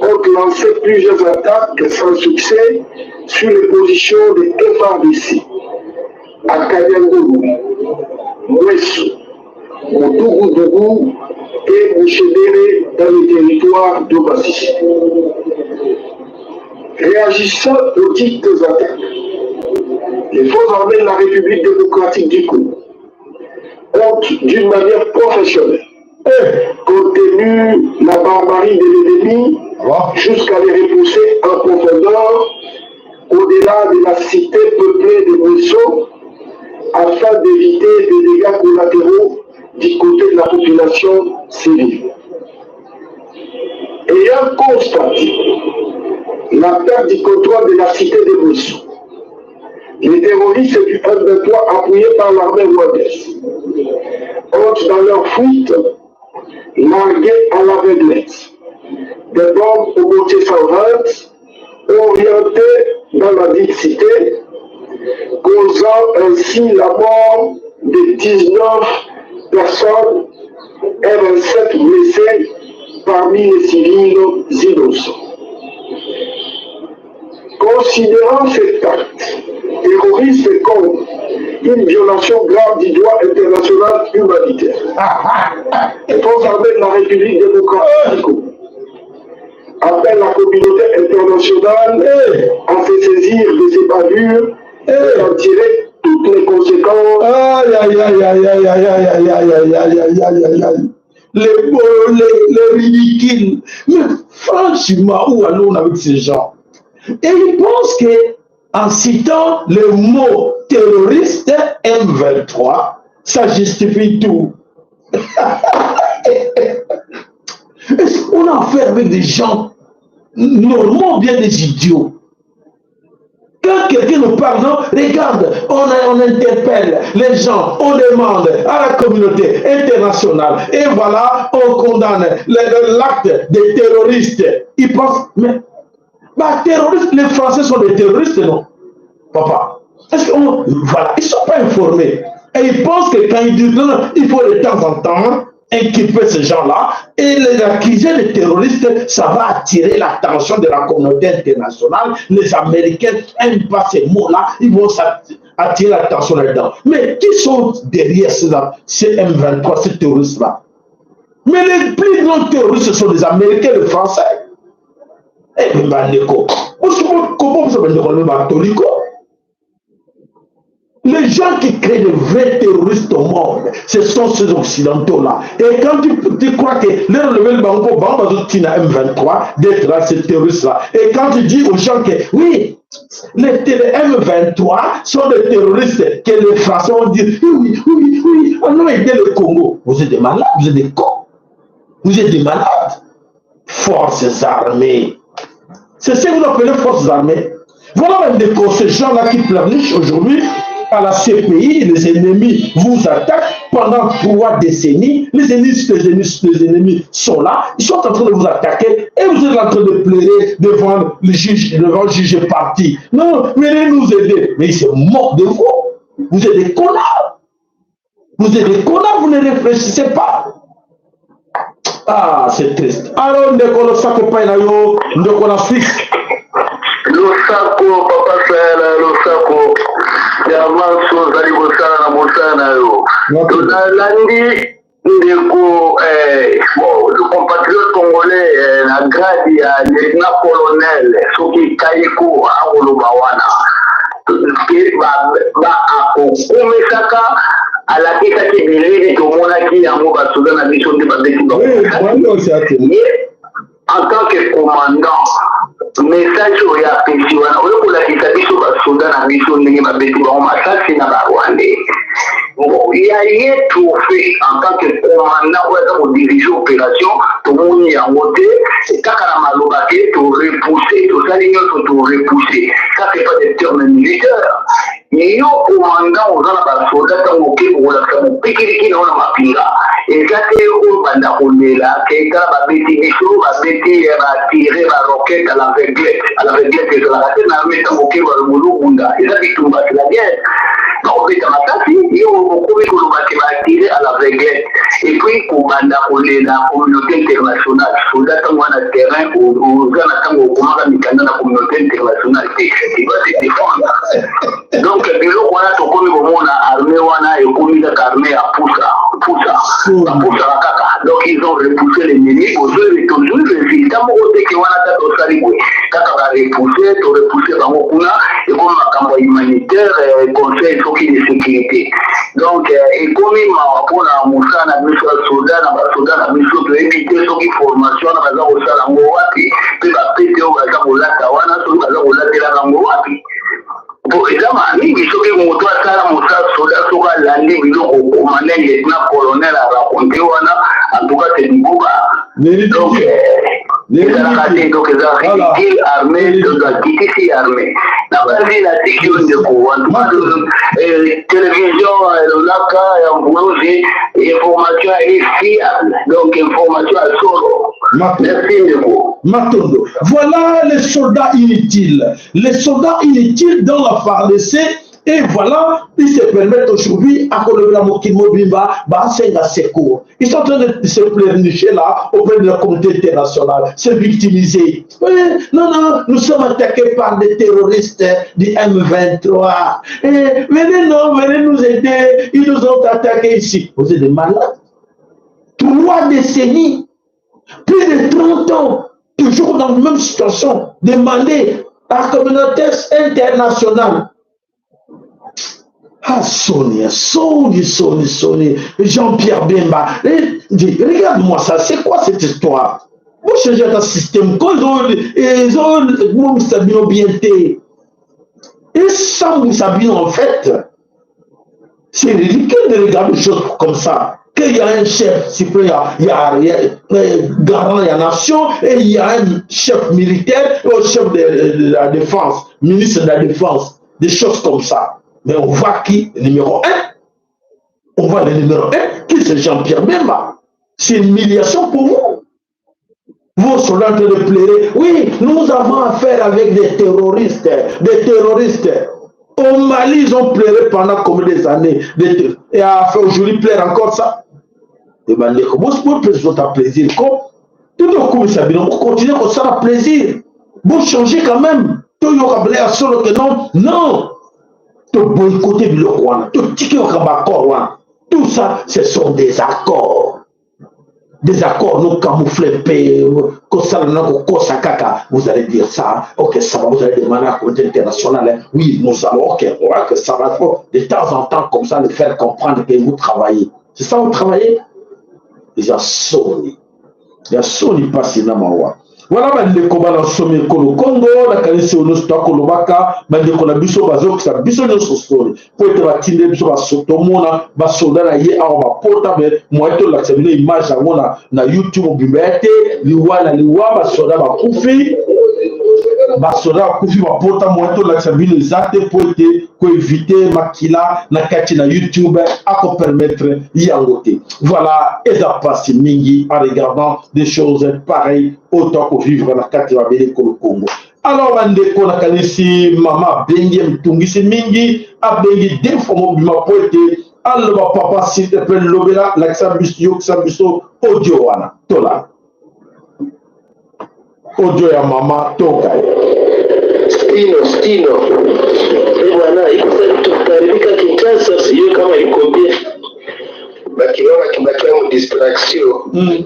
ont lancé plusieurs attaques sans succès sur les positions des FARDC à Kanyangolo, Mweso, Modougou et Mouchebere dans le territoire de Masisi. Réagissant aux dites attaques, les forces armées de la République démocratique du Congo ont, d'une manière professionnelle, contenu la barbarie de l'ennemi jusqu'à les repousser en profondeur au-delà de la cité peuplée de Mweso afin d'éviter des dégâts collatéraux du côté de la population civile. Ayant constaté la perte du contrôle de la cité de Mweso, les terroristes du M23 appuyés par l'armée rwandaise ont dans leur fuite largué à l'aveuglette des bombes au mortier 120 orientées dans la dite cité, causant ainsi la mort de 19 personnes et 27 blessés parmi les civils innocents. Considérant cet acte terroriste comme une violation grave du droit international humanitaire, les forces armées de la République démocratique du Congo appellent la communauté internationale à se saisir de ces bavures et en tirer toutes les conséquences. Aïe, aïe, aïe, aïe, aïe, aïe, aïe, aïe, aïe, aïe, aïe, aïe, aïe, aïe. Les beaux, les ridicules. Mais franchement, où allons-nous avec ces gens? Et ils pensent que en citant le mot terroriste M23, ça justifie tout. Est-ce qu'on a affaire avec des gens normaux, bien des idiots? Quand quelqu'un nous parle, non, regarde, on interpelle les gens, on demande à la communauté internationale, et voilà, on condamne l'acte des terroristes. Ils pensent, mais bah, terroristes, les Français sont des terroristes, non? Papa, est-ce qu'on, voilà, ils ne sont pas informés. Et ils pensent que quand ils disent, non, non, il faut de temps en temps inculper ces gens-là et les accuser de terroristes, ça va attirer l'attention de la communauté internationale. Les Américains n'aiment pas ces mots-là, ils vont attirer l'attention là-dedans. Mais qui sont derrière ces M23, ces terroristes-là? Mais les plus grands terroristes, ce sont les Américains, les Français. Eh bien, bandeko, comment vous avez dit? Les gens qui créent de vrais terroristes au monde, ce sont ces occidentaux-là. Et quand tu crois que leur level banco, banco, M23, d'être là, ces terroristes-là. Et quand tu dis aux gens que, oui, les M23 sont des terroristes, que les Français ont dit, oui, oui, oui, on a aidé le Congo. Vous êtes des malades, vous êtes des cons. Vous êtes des malades. Forces armées. C'est ce que vous appelez forces armées. Voilà même des ces gens-là qui pleurnichent aujourd'hui. à la CPI, les ennemis vous attaquent pendant trois décennies, les ennemis, les ennemis, les ennemis sont là, ils sont en train de vous attaquer et vous êtes en train de pleurer devant le juge, devant le juge parti. Non, venez nous aider. Mais ils se moquent de vous. Vous êtes des connards. Vous êtes des connards, vous ne réfléchissez pas. Ah, c'est triste. Alors, ndeko losako epai na yo, ndeko na Suisse. Losako, papa Sayala, losako. Ya manso ozali kosala na mosala na yo. Tolandi ndeko eh, bon, le compatriote congolais eh, na grade ya lieutenant colonel soki Kayiko akoloba wana akokumisaka alakisaki bilili tomonaki yango basoda na biso nde babeti bango ye en tant que commandant message oyo apesi wana oyo kolakisa biso basoda na biso ndenge babeti bango masasi na barwandais bon ya ye trophée en tant que commandant oyo aza kodirige opération tomoni yango te kaka na maloba ke torepousse tosali nyonso torepousse ça c'est pas des termes militaires yo commandant oza na basoda ntango oke kolakisa mopikiliki na yo na mapinga eza te oyo banda kolela ke tala babeti biso babeti batire baroquette à l'aveuglette à l'aveuglette ezalaka te na arme ntango oke bolobunda eza bitumba c'est la guerre bakobeta masasi yo okomi koloba ke batire à l'aveuglette et puis kobanda kolela communauté internationale soldat ntango wana terrain oza na ntango okomaka mikanda na communauté internationale te tu dois te défendre donc biloko wana tokomi komona armée wana ekomi kaka armée ya pusa pusa bapusaka kaka donc ils ont repoussé l'ennemi ozwi tozwi résultat moko te ke wana kaka osali boye kaka barepousse torepousse bango kuna ekomi makambo ya humanitaire eh, conseil soki de sécurité donc eh, ekomi mawa mpona mosala na biso ya soda na basoda na biso toyebi te soki formation wana baza kosala yango wapi mpe bapete oyo baza kolata wana soki baza kolatelaka yango wapi po eza maa mingi soki moto asala mosala soda soki alandi biloko commandant lieutenant colonel araconte wana en tout cas c'est liboba donc ezalaka te donc eza ridicule armée donc akitisi armée na basi natiki yo ndeko en tout cas télévision elolaka ya mvuluzi information est fiable donc information ya solo merci ndeko Matondo. Voilà les soldats inutiles. Les soldats inutiles dans la FARDC. Et voilà, ils se permettent aujourd'hui à kolobela mokili mobimba, basenga secours. Ils sont en train de se pleurnicher là auprès de la communauté internationale, se victimiser. Oui, non, non, nous sommes attaqués par des terroristes du M23. Et venez, non, venez nous aider. Ils nous ont attaqués ici. Vous êtes des malades. Trois décennies, plus de 30 ans, toujours dans la même situation, demander à la communauté internationale. Ah, Sonia, Sony, Sony, Sony, Jean-Pierre Bemba. Regarde-moi ça, c'est quoi cette histoire? Vous changez un système, quand ils ont bien été. Et ça, vous savez, en fait, c'est ridicule de regarder des choses comme ça. Qu'il y a un chef suprême, il y a, il y a, garant de la nation, et il y a un chef militaire, un chef de la défense, ministre de la défense, des choses comme ça. Mais on voit qui numéro un. On voit le numéro un, qui c'est Jean-Pierre Bemba. C'est une humiliation pour vous. Vos soldats en train de pleurer. Oui, nous avons affaire avec des terroristes. Des terroristes. Au Mali, ils ont pleuré pendant combien des années. Et à faire aujourd'hui plaire encore ça. Et ben, les comment plaisir. Tout le coup, ça continue comme ça, plaisir. Vous changez quand même. Tout le monde solo que non. Non. Tout boycotter biloko wana. Tout ticket au accord wana. Tout ça, ce sont des accords. Des accords non camouflés, kaka, vous allez dire ça, ok, ça va, vous allez demander à la communauté internationale, oui, nous allons, ok, ouais, que ça va, de temps en temps, comme ça, le faire comprendre que vous travaillez. C'est ça, vous travaillez? Eza soni. Ya soni mpasi na mawa. Wana bandeko bana somi ekolo Kongo, nakanisi oyo nyonso toakolobaka, bandeko na biso bazokisa biso nyonso soni mpo ete batinde biso tomona basoda na ye awa bapota me moye tolakisa bino image yango na, na YouTube mobimba ya te liwa na liwa basoda bakufi. Basoda bakufi bapota, moyen tolakisa bino eza te mpo ete koevite makila na kati na YouTube akopermettre yango te. Voilà, eza mpasi mingi en regardant des choses pareilles oyo toakovivre na kati ya mabele ekolo Congo. Alors bandeko, nakanisi mama abengi, mitungisi mingi, abengi deux fois mobima mpo ete aloba: "Papa, s'il te plaît, lobela, lakisa biso, yokisa biso audio wana." Tola audio ya mama, toka. Stino, Stino. Eh bwana, iko sasa vitu vitaharibika Kinshasa, sijui kama iko bien. Bakinoa bakibakia mu distraction.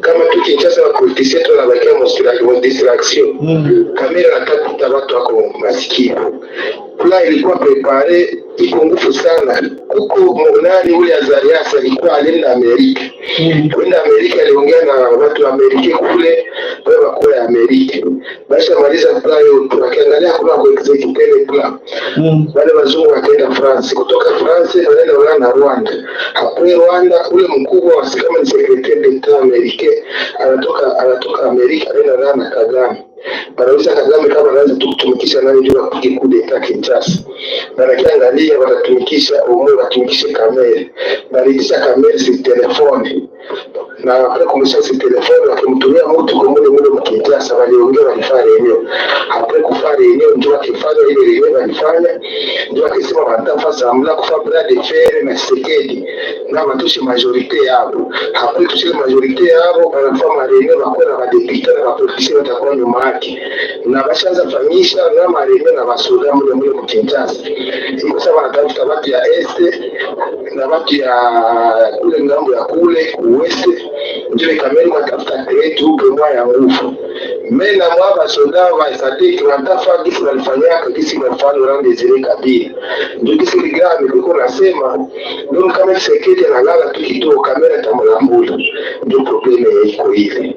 Kama tu Kinshasa ba politicien tu wanabakia mu distraction. Kamera nataka watu wako masikio. Plan ilikuwa préparée, iko ngufu sana. Kuko nani ule Azarias alikuwa alienda Amerika. Kwenda Amerika aliongea na watu wa Amerika kule, wale wakuu ya Amerika. Basha maliza plan yote, wakiangalia kuna kuexécuter ile plan. Wale wazungu wakaenda France, kutoka France wanaenda Ulaya na Rwanda. Après Rwanda, ule mkubwa wa kama ni secrétaire d'État américain anatoka Amerika, anaenda Ulaya na Kagame. Banauliza Kagame kama anaweza tu kutumikisha nani ndio apige coup d'État Kinshasa. Na nakiangalia watatumikisha umwe, watumikishe Kamerhe. Baliitisha Kamerhe si téléphone. Na après kumsha si téléphone, wakimtumia mtu kwa mule mule Kinshasa, waliongea, walifanya réunion. Après kufanya réunion, ndio wakifanya ile réunion walifanya, ndio wakisema wanataka semblant kufa bras de fer na Tshisekedi na batushe majorité yabo. Après tushe majorité yabo, banafanya ma réunion, bakuwa na badéputés na bapoliticiens watakuwa nyuma yake, na bashaanza fanyisha na ma réunion na basoda mule mule mu Kinshasa. Iko sawa, wanatafuta batu ya Est na batu ya kule ngambo ya kule ouest, ndio Kamerhe watafuta troupe mwa ya nguvu. Me na mwa basoda wa SADC wanatafa gisi walifanyaka, gisi walifanya Laurent Desire Kabila, ndio gisi ligame kuko nasema. Donc kama Tshisekedi analala tu kidogo, Kamerhe atamlambula. Ndio problème iko ile.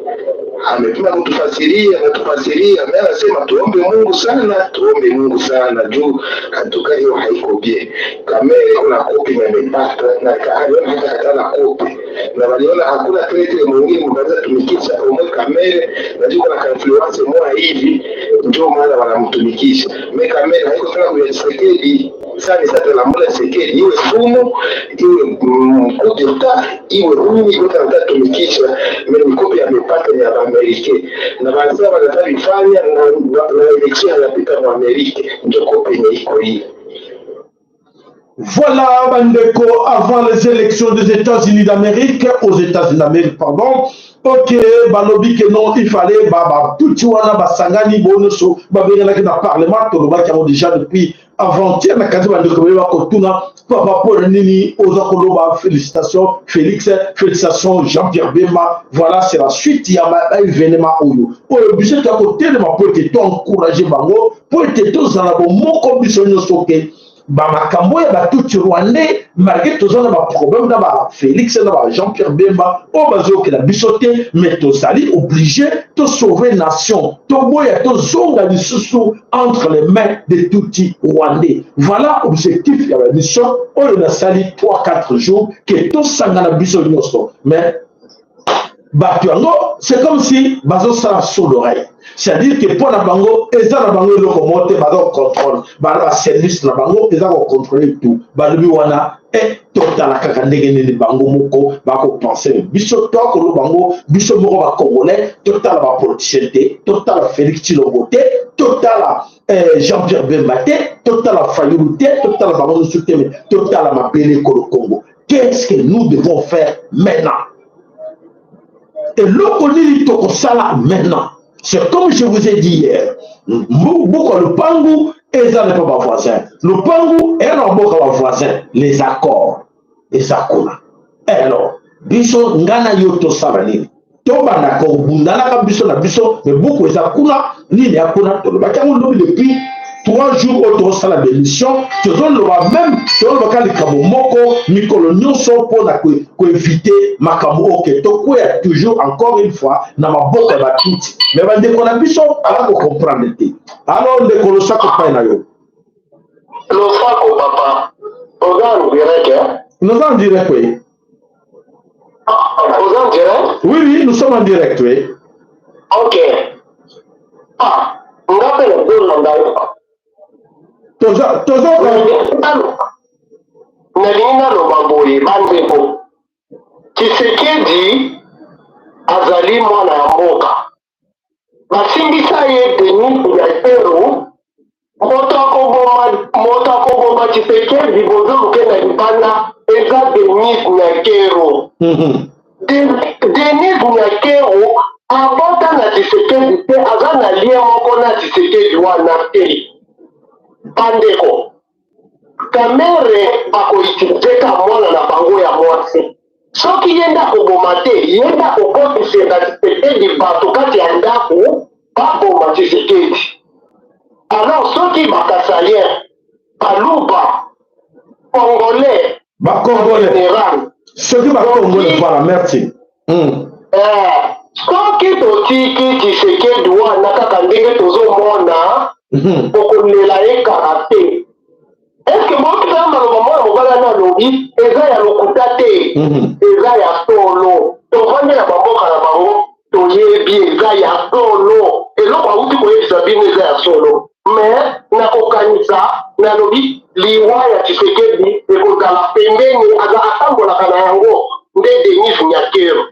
Amepima kutufasiria na tufasiria, mimi anasema tuombe Mungu sana, tuombe Mungu sana juu antuka hiyo haiko bien. Kamerhe kuna kopi na amepata na aliona hata katana kopi na waliona hakuna traître mwingine mnaweza tumikisha omwe Kamerhe, na juu kuna influence moja hivi, ndio maana wanamtumikisha. Mais Kamerhe haiko tena kwa Tshisekedi sani sasa la mula Tshisekedi, iwe sumu, iwe coup d'État, iwe nini, yote anataka tumikisha. Mais mikopo amepata ni ya Amerika na wanasema wanataka vifanya na élection yanapita mu Amerika, ndio kopi yenye iko hii. Voilà, bandeko, avant les élections des États-Unis d'Amérique, aux États-Unis d'Amérique, pardon, ok, balobi que non, il fallait, ba, tout wana, basangani, bonoso, ba, na parlement, tolobaki yango déjà depuis avant-hier. Na kati bandeko baye bakotuna: "Papa, mpona nini oza koloba félicitation Félix, félicitation Jean-Pierre Bemba?" Voilà, c'est la suite ya baévénement oyo biso toya kotelema mpo ete toencourage bango, mpo ete tozala bomoko biso nyonso, ke bamakambo ya batutsi rwandais, malgré toza na baproblème na bafélix na ba Jean-Pierre Bemba oyo bazokela biso te, mais tozali obligé tosauve nation, toboya tozonga lisusu entre les mains de tutsi rwandais. Voilà objectif ya bamission oyo nasali 3 4 jours, ke tosangana biso nyonso. Mais bato yango, c'est comme si bazosala sourd d'oreille, c'est-à-dire que mpo na bango eza na bango eloko moko te, baza kocontrôle bana baservice na bango eza kocontrôle tout. Balobi wana e totala kaka ndenge nini bango moko bakopense. Biso tokoloba bango, biso moko bacongolais, totala bapoliticien te, totala Félix Tshilombo te, totala Jean-Pierre Bemba te, totala Fayulu te, totala bango nyonso te, mais totala mabele ekolo Congo. Qu'est-ce que nous devons faire maintenant? Eloko nini tokosala maintenant? C'est comme je vous ai dit hier, mboka lopangu eza na pa bavoisin, lopangu eya na mboka bavoisin, les accords eza kuna. Alors biso, nga na yo, tosala nini? Tobanda kobundanaka biso na biso, mais buku eza kuna, nini ya kuna? Tolobaki yango lobi. Depuis 3 jours oyo tozosala bémission, tozoloba même, tozolobaka likambo moko mikolo nyonso mpona koevite makambo oke tokwea toujours encore une fois na maboko ya batutsi. Mais bandeko na biso ala kocomprendre te. Alors ndeko, losako pai na yo. Losako papa, oza en direct, hein? Nous sommes en direct, oui. Oza en direct? Oui, nous sommes en direct, oui. Ok. Ah, nga mpe nazoloba. Ozolanda? Toza. Nalingi naloba boye, bandeko: Tshisekedi azali mwana ya mboka. Basimbisa ye Denis Nyakeru. Moto akoboma, moto akoboma Tshisekedi, bozolukenda libanda, eza Denis Nyakeru. Denis Nyakeru abota na Tshisekedi te, aza na lien moko na Tshisekedi wana te. Bandeko, Kamerhe akoutiliser ka mwana na bango ya mwasi. Soki ye nde akoboma te, ye nde akokotisela Tshisekedi bato kati ya ndako baboma Tshisekedi. Alors soki bakasaïens, baluba, congolais, bacongolais général, soki bacongolais, voilà, merci. Soki totiki Tshisekedi wana kaka ndenge tozomona, okolela ye kaka te. Est-ce bokitana maloba mwana mobali wana alobi eza ya lokuta te? Eza ya solo. Tovandi na bamboka na bango, toyebi eza ya solo. Eloko awuti koyebisa bino eza ya solo. Mais nakokanisa, nalobi liwa ya Tshisekedi ekozala pembeni, aza atambolaka na yango nde Denis Nyakeru.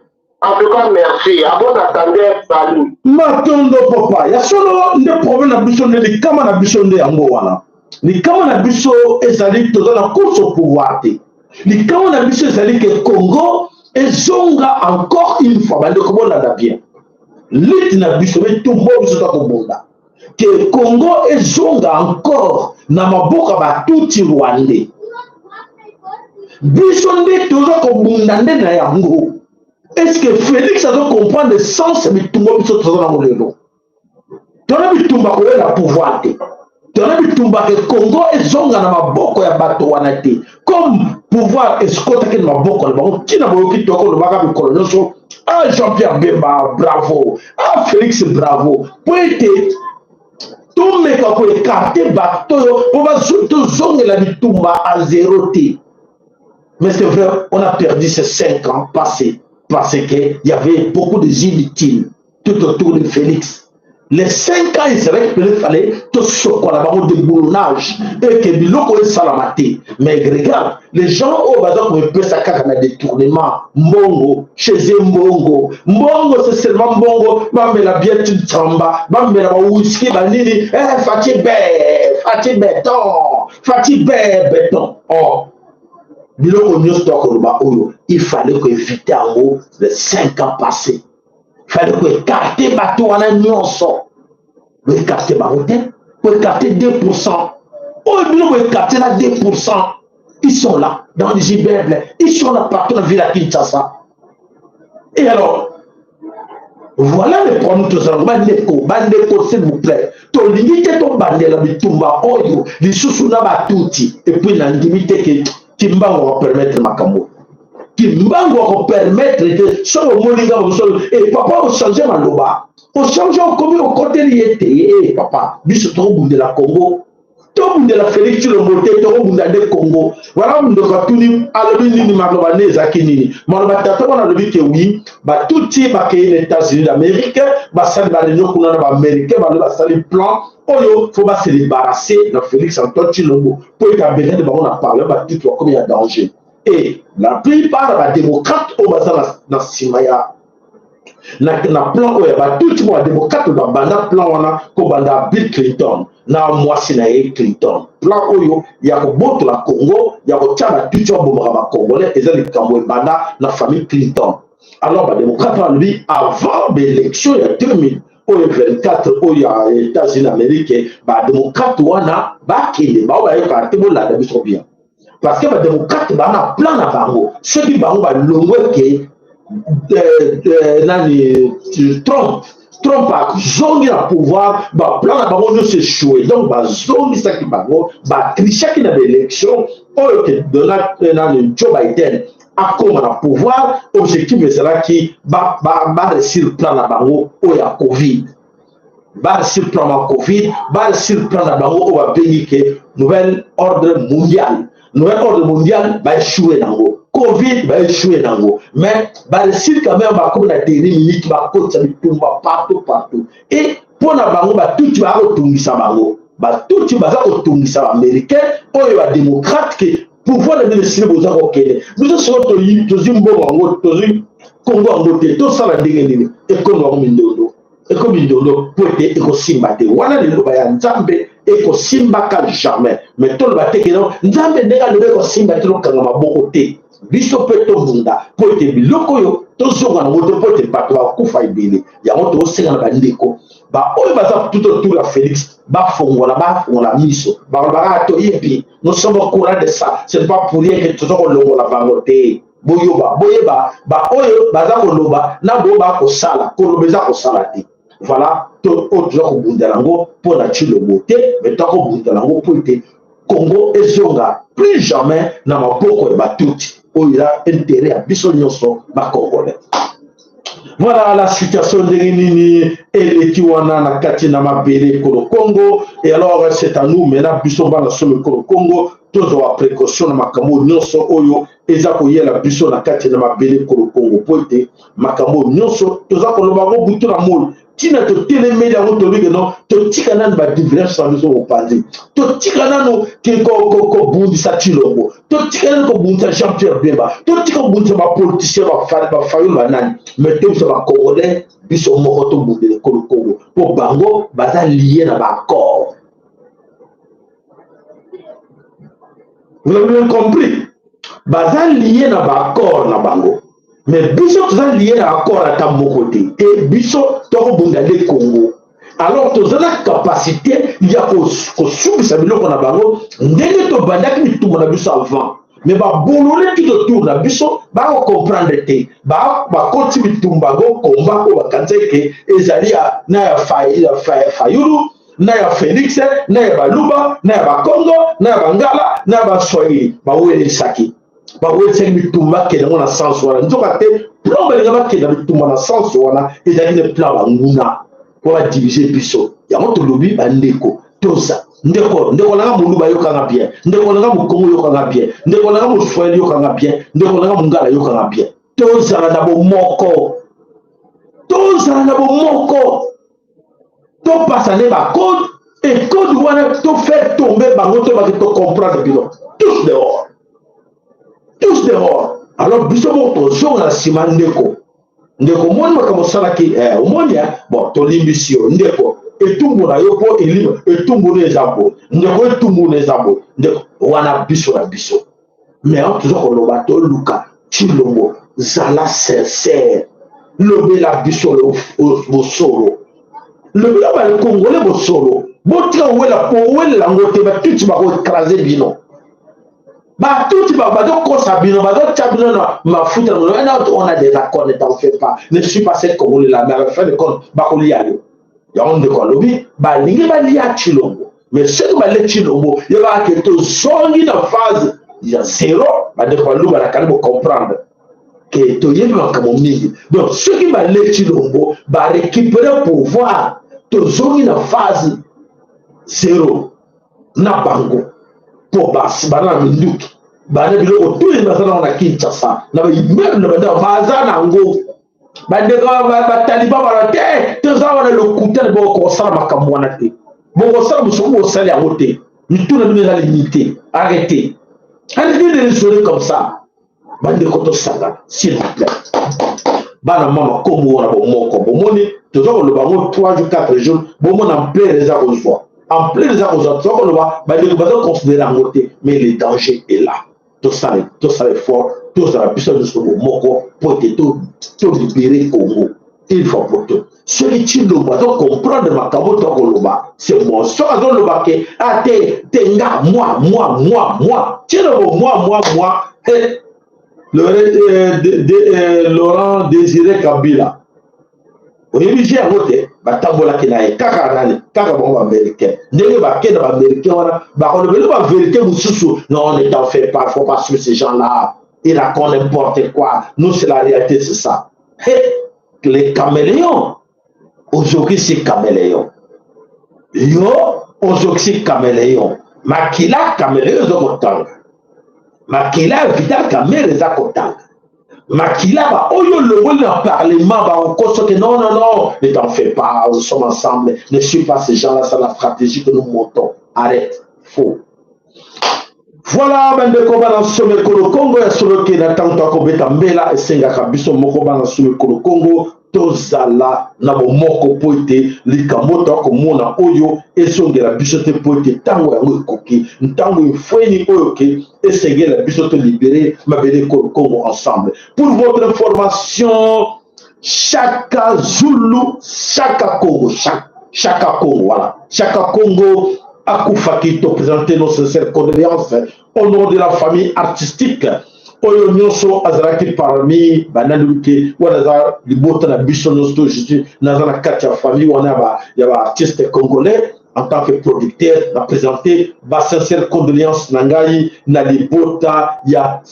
En tout cas, merci. À bon entendeur, salut. Matondo, papa. Ya solo nde problème na biso, nde likama na biso nde yango wana. Likama na biso ezali toza na course au pouvoir te. Likama na biso ezali ke Congo ezonga encore une fois. Bandeko, bolanda bien lutte na biso, bitumba biso ta kobunda, ke Congo ezonga encore na maboko ya batutsi rwandais. Biso nde toza kobunda nde na yango. Est ce que Félix azo comprendre sens ya bitumba biso toza nango lelo? Tona bitumba koyela pouvoir te, tona bitumba ke Congo ezonga na maboko ya bato wana te. Comme pouvoir esikotaki na maboko na bango, ntina boyoki tokolobaka mikolo nyonso: "Ah, Jean Pierre Bemba, bravo! Ah, Félix, bravo!" Mpo ete tomeka koécarter bato oyo mpo tozongela bitumba à zéro te. Mais c'est vrai, on a perdu ces 5 ans passés parce qu'il y avait beaucoup de inutiles tout autour de Félix. Les 5 ans, c'est vrai qu'il fallait tosokola bango, déboulonnage, et que biloko esalama te. Mais regarde, les gens oyo baza komepesa kaka na détournement, mbongo chez eux, mbongo, mbongo, c'est seulement mbongo. Bamela bien tsamba, bamela bawhisky, banini, eh, Fatshi be, Fatshi béton, Fatshi be béton. Oh, biloko nyonso tokoloba oyo, il fallait koéviter yango les 5 ans passés. Fallait koécarter bato wana nyonso. Boécarter bango te, koécarter 2 % oyo bino boécarter na 2 %, ils sont là dans les immeubles, ils sont là partout dans la ville à Kinshasa. Et alors voilà le problème tozalaka. Bandeko, bandeko, s'il vous plaît, tolingi te tobandela bitumba oyo lisusu na batutsi. Et puis nandimi te ke Kimbangu akopermettre makambo. Kimbangu akopermettre te. Soki omoni nga mosolo e papa, ochanger maloba, ochanger, okomi okoteli ye te. E papa, biso tokobundela Congo, tobundela Félix Tshilombo te, tokobunda nde Congo. Wana ndeko atuni, alobi nini? Maloba nde ezalaki nini? Maloba tata wana alobi ke oui, batutsi bakei na États-Unis d'Amérique, basali baréunion kuna na baaméricain, balobi basali plan oyo faut base débarrasser na Félix Antoine Tshilombo mpo ete abengani bango na parlement, batutsi bakomi ya danger. Et la plupart ya badémocrate oyo baza na nsima ya na plan oyo ya batutsi mo, badémocrate babanda plan wana kobanda Bill Clinton na mwasi na ye Clinton. Plan oyo ya kobotola Congo, ya kotia batutsi babomaka bacongolais, eza likambo ebanda na famille Clinton. Alors badémocrate balobi avant baélection ya 2000 oyo 24 oyo ya États-Unis d'Amérique, badémocrate wana bakende bao bayokaka te. Bolanda biso bien, parce que badémocrate baa na plan na bango. Soki bango balongwe ke nani, Trump azongi na pouvoir, baplan na bango nyonso échoué. Donc bazongisaki bango, batrichaki na baélection oyo ke Donald, nani, Joe Biden akóma na pouvoir. Objectif ezalaki baréussir plan na bango oyo ya Covid, baréussir plan ya Covid, baréussir plan na bango oyo babengi ke nouvel ordre mondial. Nouvel ordre mondial, baéchoué nango. Covid, baéchoué nango, mais baréussir quand même. Bakomi na dernière minute, bakotisa bitumba partout, partout. Et Mpo na bango batutsi baya kotungisa bango, batutsi baza kotungisa baaméricain oyo badémocrate ke pouvoir na bino esili, boza kokende. Biso sikoyo tozwi mbongo yango, tozwi kongo yango te, tosala ndenge nini? Ekomi yango mindondo, ekomi ndondo mpo ete ekosimba te. Wana liloba ya Nzambe ekosimbaka jamais. Mais toloba te keno Nzambe ndenge alobi ekosimba te, tokanga maboko te. Biso mpe tobunda mpo ete biloko oyo tozonga nango te, mpo ete bato bakufa ebele. Yango tokosenga na bandeko baoyo baza tout autour ya Félix bafongola, bafongola miso. Balobaka toyebi, nous sommes au courant de ça, ce n'est pas pour rien que toza kolongola bango te. Boyoba, boyeba baoyo baza koloba na boyo bakosala. Koloba eza kosala te. Voilà, to oyo toza kobundela yango mpo na Tshilombo te, mais toza kobundela yango mpo ete Congo ezonga plus jamais na maboko ya batuti. Oyo eza intérêt ya biso nyonso bacongolais. Voilà la situation ndenge nini eleki wana na kati na mabele ekolo Congo. Et alors, c'est à nous maintenant, biso bana solo ekolo Congo, tozwa précaution na makambo nyonso oyo eza koyela biso na kati na mabele ekolo Congo, mpo ete makambo nyonso toza koloba yango butu na moi, ntina totelemeli yango. Tolobi no, totika nanu badivergence na biso mopanzi, totika nanu kobundisa Tshilombo, totika nanu kobundisa Jean Pierre Bemba, totika kobundisa bapoliticien, bafayulu, banani, mais tobiso bacongolais biso moko tobundela ekolo Congo, mpo bango baza lié na baaccord. Vous avez bien compris, baza lié na baaccord na bango, mais biso toza lié na accord ata moko te. E biso tokobunda nde Congo. Alors toza na capacité ya kosukisa biloko na bango ndenge tobandaki bitumba na biso avant. Mais babolole tout autour na biso bakocomprendre te, bakoti bitumba yango, komba oyo bakanisa eke ezali na ya Fayulu, na ya Félix, na ya Baluba, na ya Bakongo, na ya Bangala, na ya Baswahili. Bawelisaki bitumba, bakende yango na sens wana. Nzoka te, plan balinga bakenda bitumba na sens wana ezalaki ne plan banguna mpo badivise biso. Yango tolobi, bandeko, toza ndeko, ndeko nanga Moluba, yokanga bien, ndeko nanga Mokongo, yokanga bien, ndeko nanga Moswahili, yokanga bien, ndeko nanga Mongala, yokanga bien. Tozala na bomoko, tozala na bomoko, topasa nde bacode e code wana, tofaire tomber bango, tobaki tocomprendre bino. Tous dehors, tous dehors. Alors biso moko tozonga na nsima. Ndeko, ndeko, omoni makambo osalaki, omoni, bon, tolimbisi yo ndeko, etumbu na yo mpo elimo etumbu no eza boye, ndeko, etumbu no eza boye, ndeko. Wana biso na biso. Mais toza koloba, toluka Tshilombo, zala sincère, lobela biso bosolo, lobela bakongole bosolo. Botika kowela, kowelela yango te. Batutsi bakoécraser bino, batuti bazokosa bino, bazotya bino na mafuta. On a des accords, ne t'en fais pas, ne suis pas cette Congolais là. Mais à la fin de compte, bakolia yo. Yango ndeko alobi, balingi balia Tshilombo, mais soki balie Tshilombo, yebaka ke tozongi na phase ya zéro. Bandeko Baluba, nakali bocomprendre ke toyebi makambo mingi. Donc soki balie Tshilombo, barécupérer pouvoir, tozongi na phase zéro na bango, mpo basi bana na minduki, bana biloko tuli baza nango na Kinshasa, na baimmeuble bandeko baza nango. Bandeko bataliban bana te, toza wana lokuta. Bokosala makambo wana te, bokosala mosuku, bosali yango te. Mituna bino eza limité. Arrêtez, arrêtez de raisonner comme ça. Bandeko, tosangana, s'il vous plaît. Bana mama kombo wana bomoko, bomoni toza koloba yango 3 jours, 4 jours, bomona ampleur eza kozwa, ampleur eza kozwa. Toza koloba, bandeko baza considérer yango te, mais le danger est là. Tosala, tosala effort, tozala biso nyonso bomoko mpo ete tolibérer Congo une fois pour tout. Soki Tshilombo azocomprendre makambo to akoloba, c'est bon. Soki azoloba ke a te te, nga, moi, moi, moi, moi, Tshilombo, moi, moi, moi, eh, Laurent Désiré Kabila, oyebi je yango te. Batambolaki na ye kaka nani? Kaka bango baaméricain. Ndenge bakende, baaméricain wana bakolobeli bavérité mosusu. Non, ne t'en fais pas, faut pas suivre ces gens là, ils racontent n'importe quoi. Nous, c'est la réalité, c'est ça. Hey, les caméléons, ozokisi caméléon, yo ozokisi caméléon. Makila caméléon eza kotanga, makila ya Vital Kamerhe eza kotanga. Makila ba oyo olongoli na parlement bakokosa ke non, non, non, ne t'en fais pas, nous sommes ensemble, ne suis pas ces gens là, c'est la stratégie que nous montons. Arrête, faux. Voilà, bandeko bana nsolo ekolo Kongo, ya solo ke na ntango tokobeta mbela, esengaka biso moko bana nsolo ekolo Kongo tozala na bomoko mpo ete likambo tokomona oyo ezongela biso te, mpo ete ntango yango ekoki, ntango efweni oyo ke esengela biso tolibérer mabele ekolo Kongo ensemble. Pour votre information, Chaka Zulu, Chaka Congo, Chaka Congo, voilà, Chaka Congo akufaki. Toprésenter nos sincères condoléances au nom de la famille artistique oyo nyonso azalaki parmi banani te. Wana aza libota na biso nyonso to je naza na kati ya famille wana ya baartiste congolais en tant que producteur. Na présenter basincère condoléance na ngai na libota ya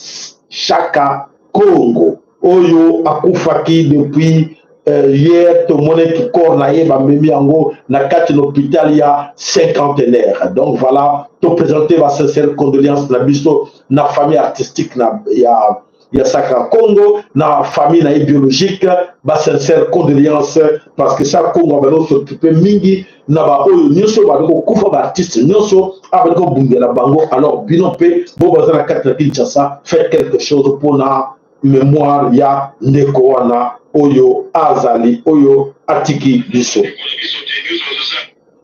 Chaka Congo oyo akufaki depuis hier. Tomonaki corps na ye, bamemi yango na kati na hôpital ya Cinquantenaire. Donc voilà, toprésente basincère condoléance na biso na famille artistique na ya Chaka Congo, na famille na ye biologique, basincère condoléance, parce que Chaka Congo abandi s'occupe mingi na baoyo nyonso bandi kokufa, baartiste nyonso abandi kobundela bango. Alors bino mpe bo baza na kati na Kinshasa, faites quelque chose mpona mémoire ya ndeko wana oyo azali, oyo atiki biso.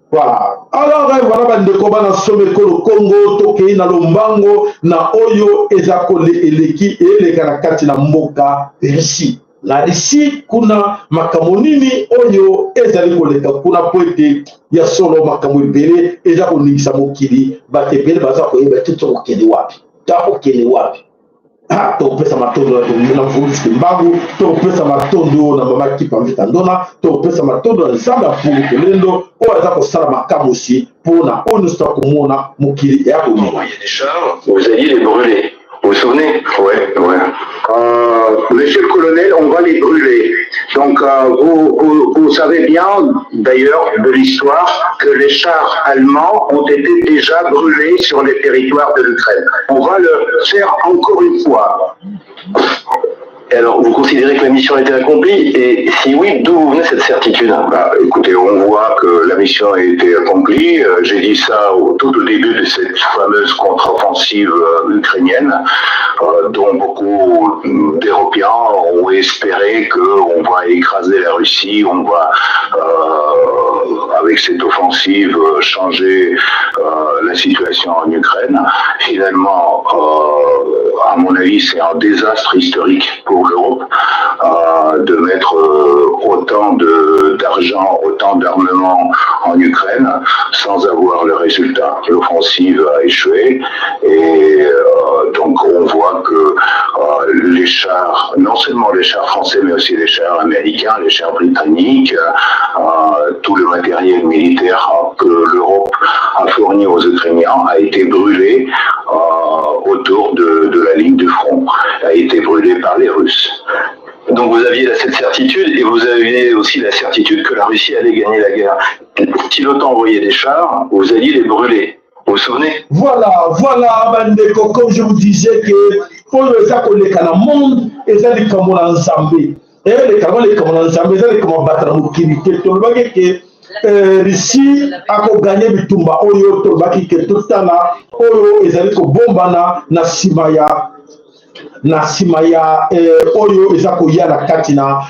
Voilà, alors voilà, bandeko bana solo ekolo Kongo, tokei na lombango na oyo eza kole eleki eleka na kati na mboka Russie. Na Russie kuna, makambo nini oyo ezali koleka kuna? Po ete ya solo makambo ebele eza koningisa mokili, bato ebele baza koyeba te tokokende wapi, tokokende wapi. Tokopesa matondo na Mvuluzi Mbangu, tokopesa matondo na Mama Kipa Mvita Ndona, tokopesa matondo na Nzambe ya Mpungu Tolendo oyo aza kosala makamwisi mpona oyo nyonso tokomona mokili eya konima. Vous alliez les brûler. Vous vous souvenez? Ouais. Monsieur le colonel, on va les brûler. Donc, vous savez bien, d'ailleurs, de l'histoire, que les chars allemands ont été déjà brûlés sur les territoires de l'Ukraine. On va le faire encore une fois. Et alors, vous considérez que la mission a été accomplie? Et si oui, d'où vous venez cette certitude? Bah, écoutez, on voit que la mission a été accomplie. J'ai dit ça tout au début de cette fameuse contre-offensive ukrainienne, dont beaucoup d'Européens ont espéré qu'on va écraser la Russie, on va, avec cette offensive, changer la situation en Ukraine. Finalement, à mon avis, c'est un désastre historique pour l'Europe de mettre autant d'argent, autant d'armement en Ukraine sans avoir le résultat. L'offensive a échoué et donc on voit que les chars, non seulement les chars français, mais aussi les chars américains, les chars britanniques, tout le matériel militaire que l'Europe a fourni aux Ukrainiens a été brûlé autour de la ligne du front, a été brûlé par les Russes. Donc vous aviez cette certitude et vous aviez aussi la certitude que la Russie allait gagner la guerre. Si l'OTAN envoyait des chars, vous alliez les brûler. Vous vous souvenez? Voilà, bandeko, comme je vous disais que oyo eza koleka na monde eza likambo na Nzambe, eyeleka likambo na Nzambe, eza likambo bato na mokili te. Tolobaki ke Russie akogagner bitumba oyo. Tolobaki ke totala oyo ezali kobombana na nsima ya oyo eza koya na kati na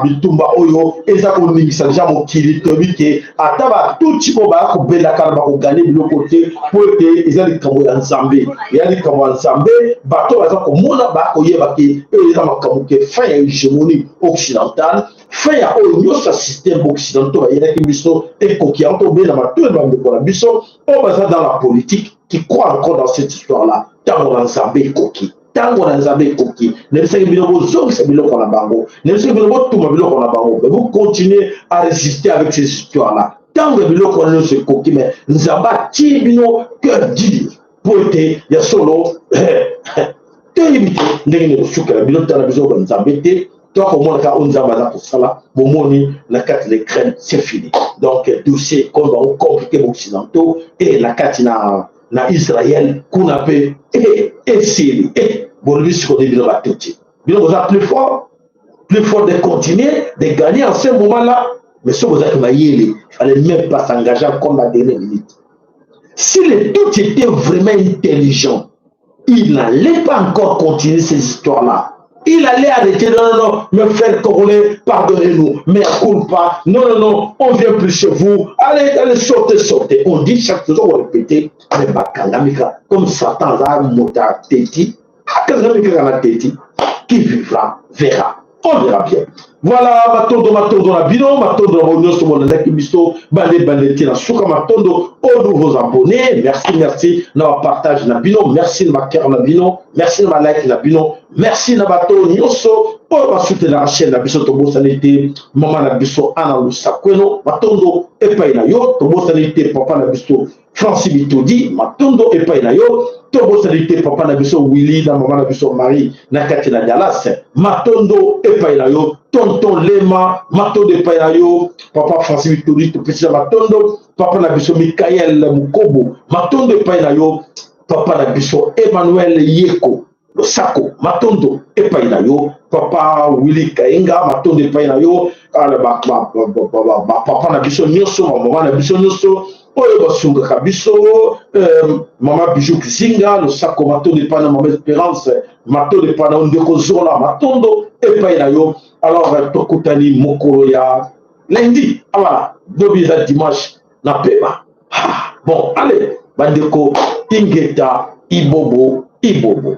bitumba oyo eza koningisa deja mokili. Toyebi ke ata batuti oyo baya kobelaka na bakogagner biloko te, mpo ete eza likambo ya Nzambe, eya likambo ya Nzambe. Bato baza komona, bakoyeba ke oyo eza makambo ke fin ya hégémonie occidentale, fin ya oyo nyonso ya système occidentaux bayelaki biso ekoki. Yango tobela matoyi bandeko na biso oyo baza dans la politique, qui croit encore dans cette histoire là. Ntango na Nzambe ekoki, ntango na Nzambe ekoki. Nayebisaki bino bozongisa biloko na bango, nayebisaki bino botuma biloko na bango, mais vous continuez à résister avec ces histoires là. Ntango ya biloko wana nyonso ekoki, mais Nzambe atie bino cœur dur, mpo ete ya solo toyebi te ndenge nini kosukela bino. Tala biso banzambe te, tokomona kaka oyo Nzambe aza kosala. Bomoni na kati na Ukraine, c'est fini. Donc dossier comme bango compliqué baoccidentaux e na kati na Israël kuna mpe esili. Bolobi sikoyo bino batuti. Bino boza plus fort, plus fort de continuer, de gagner en ce moment-là. Mais soki bozalaki mayele, fallait même pas s'engager comme la dernière minute. Si le tout était vraiment intelligent, il n'allait pas encore continuer ces histoires-là. Il allait arrêter, non, non, non, mes frères congolais, pardonnez-nous, mais culpa, non, non, non, on vient plus chez vous, allez, allez, sortez, sortez. On dit chaque jour, on répète, mais bakangamika, comme Satan aza moto ateti, akangami kaka na teti, qui vivra, verra. On verra bien. Voilà, matondo, matondo na bino, matondo na bango nyonso bolandaki biso bande bande ti na suka, matondo aux nouveaux abonnés, merci, merci na bapartage na bino, merci na bacœur na bino, merci na balike na bino, merci na bato nyonso oyo basutenaka chaîne na biso. Tobosani te mama na biso Ana Lusakweno, matondo epai na yo. Tobosani te papa na biso Francis Bitodi, matondo epai na yo. Tobosani te papa na biso Willy na mama na biso Marie na kati na Dallas, matondo epai na yo. Tonton Lema, matondo epai na yo. Papa Francis Bitodi, topesi na matondo. Papa na biso Mikael Mukobo, matondo epai na yo. Papa na biso Emmanuel Yeko losako, matondo epai na yo. Papa Willy Kaenga, matondo epai na yo. Bapapa na biso nyonso, bamama na biso nyonso oyo basungaka biso, mama Bijou Kizinga losako, matondo epai na mama Espérance, matondo epai na yo. Ndeko Zola, matondo epai na yo. Alors tokutani mokolo ya lundi. Voilà, lobi eza dimanche na pema. Ah, bon, allez bandeko, ingeta, ibobo ibobo.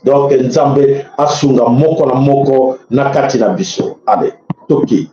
Donc Nzambe asunga moko na moko na kati na biso. Allez, toki.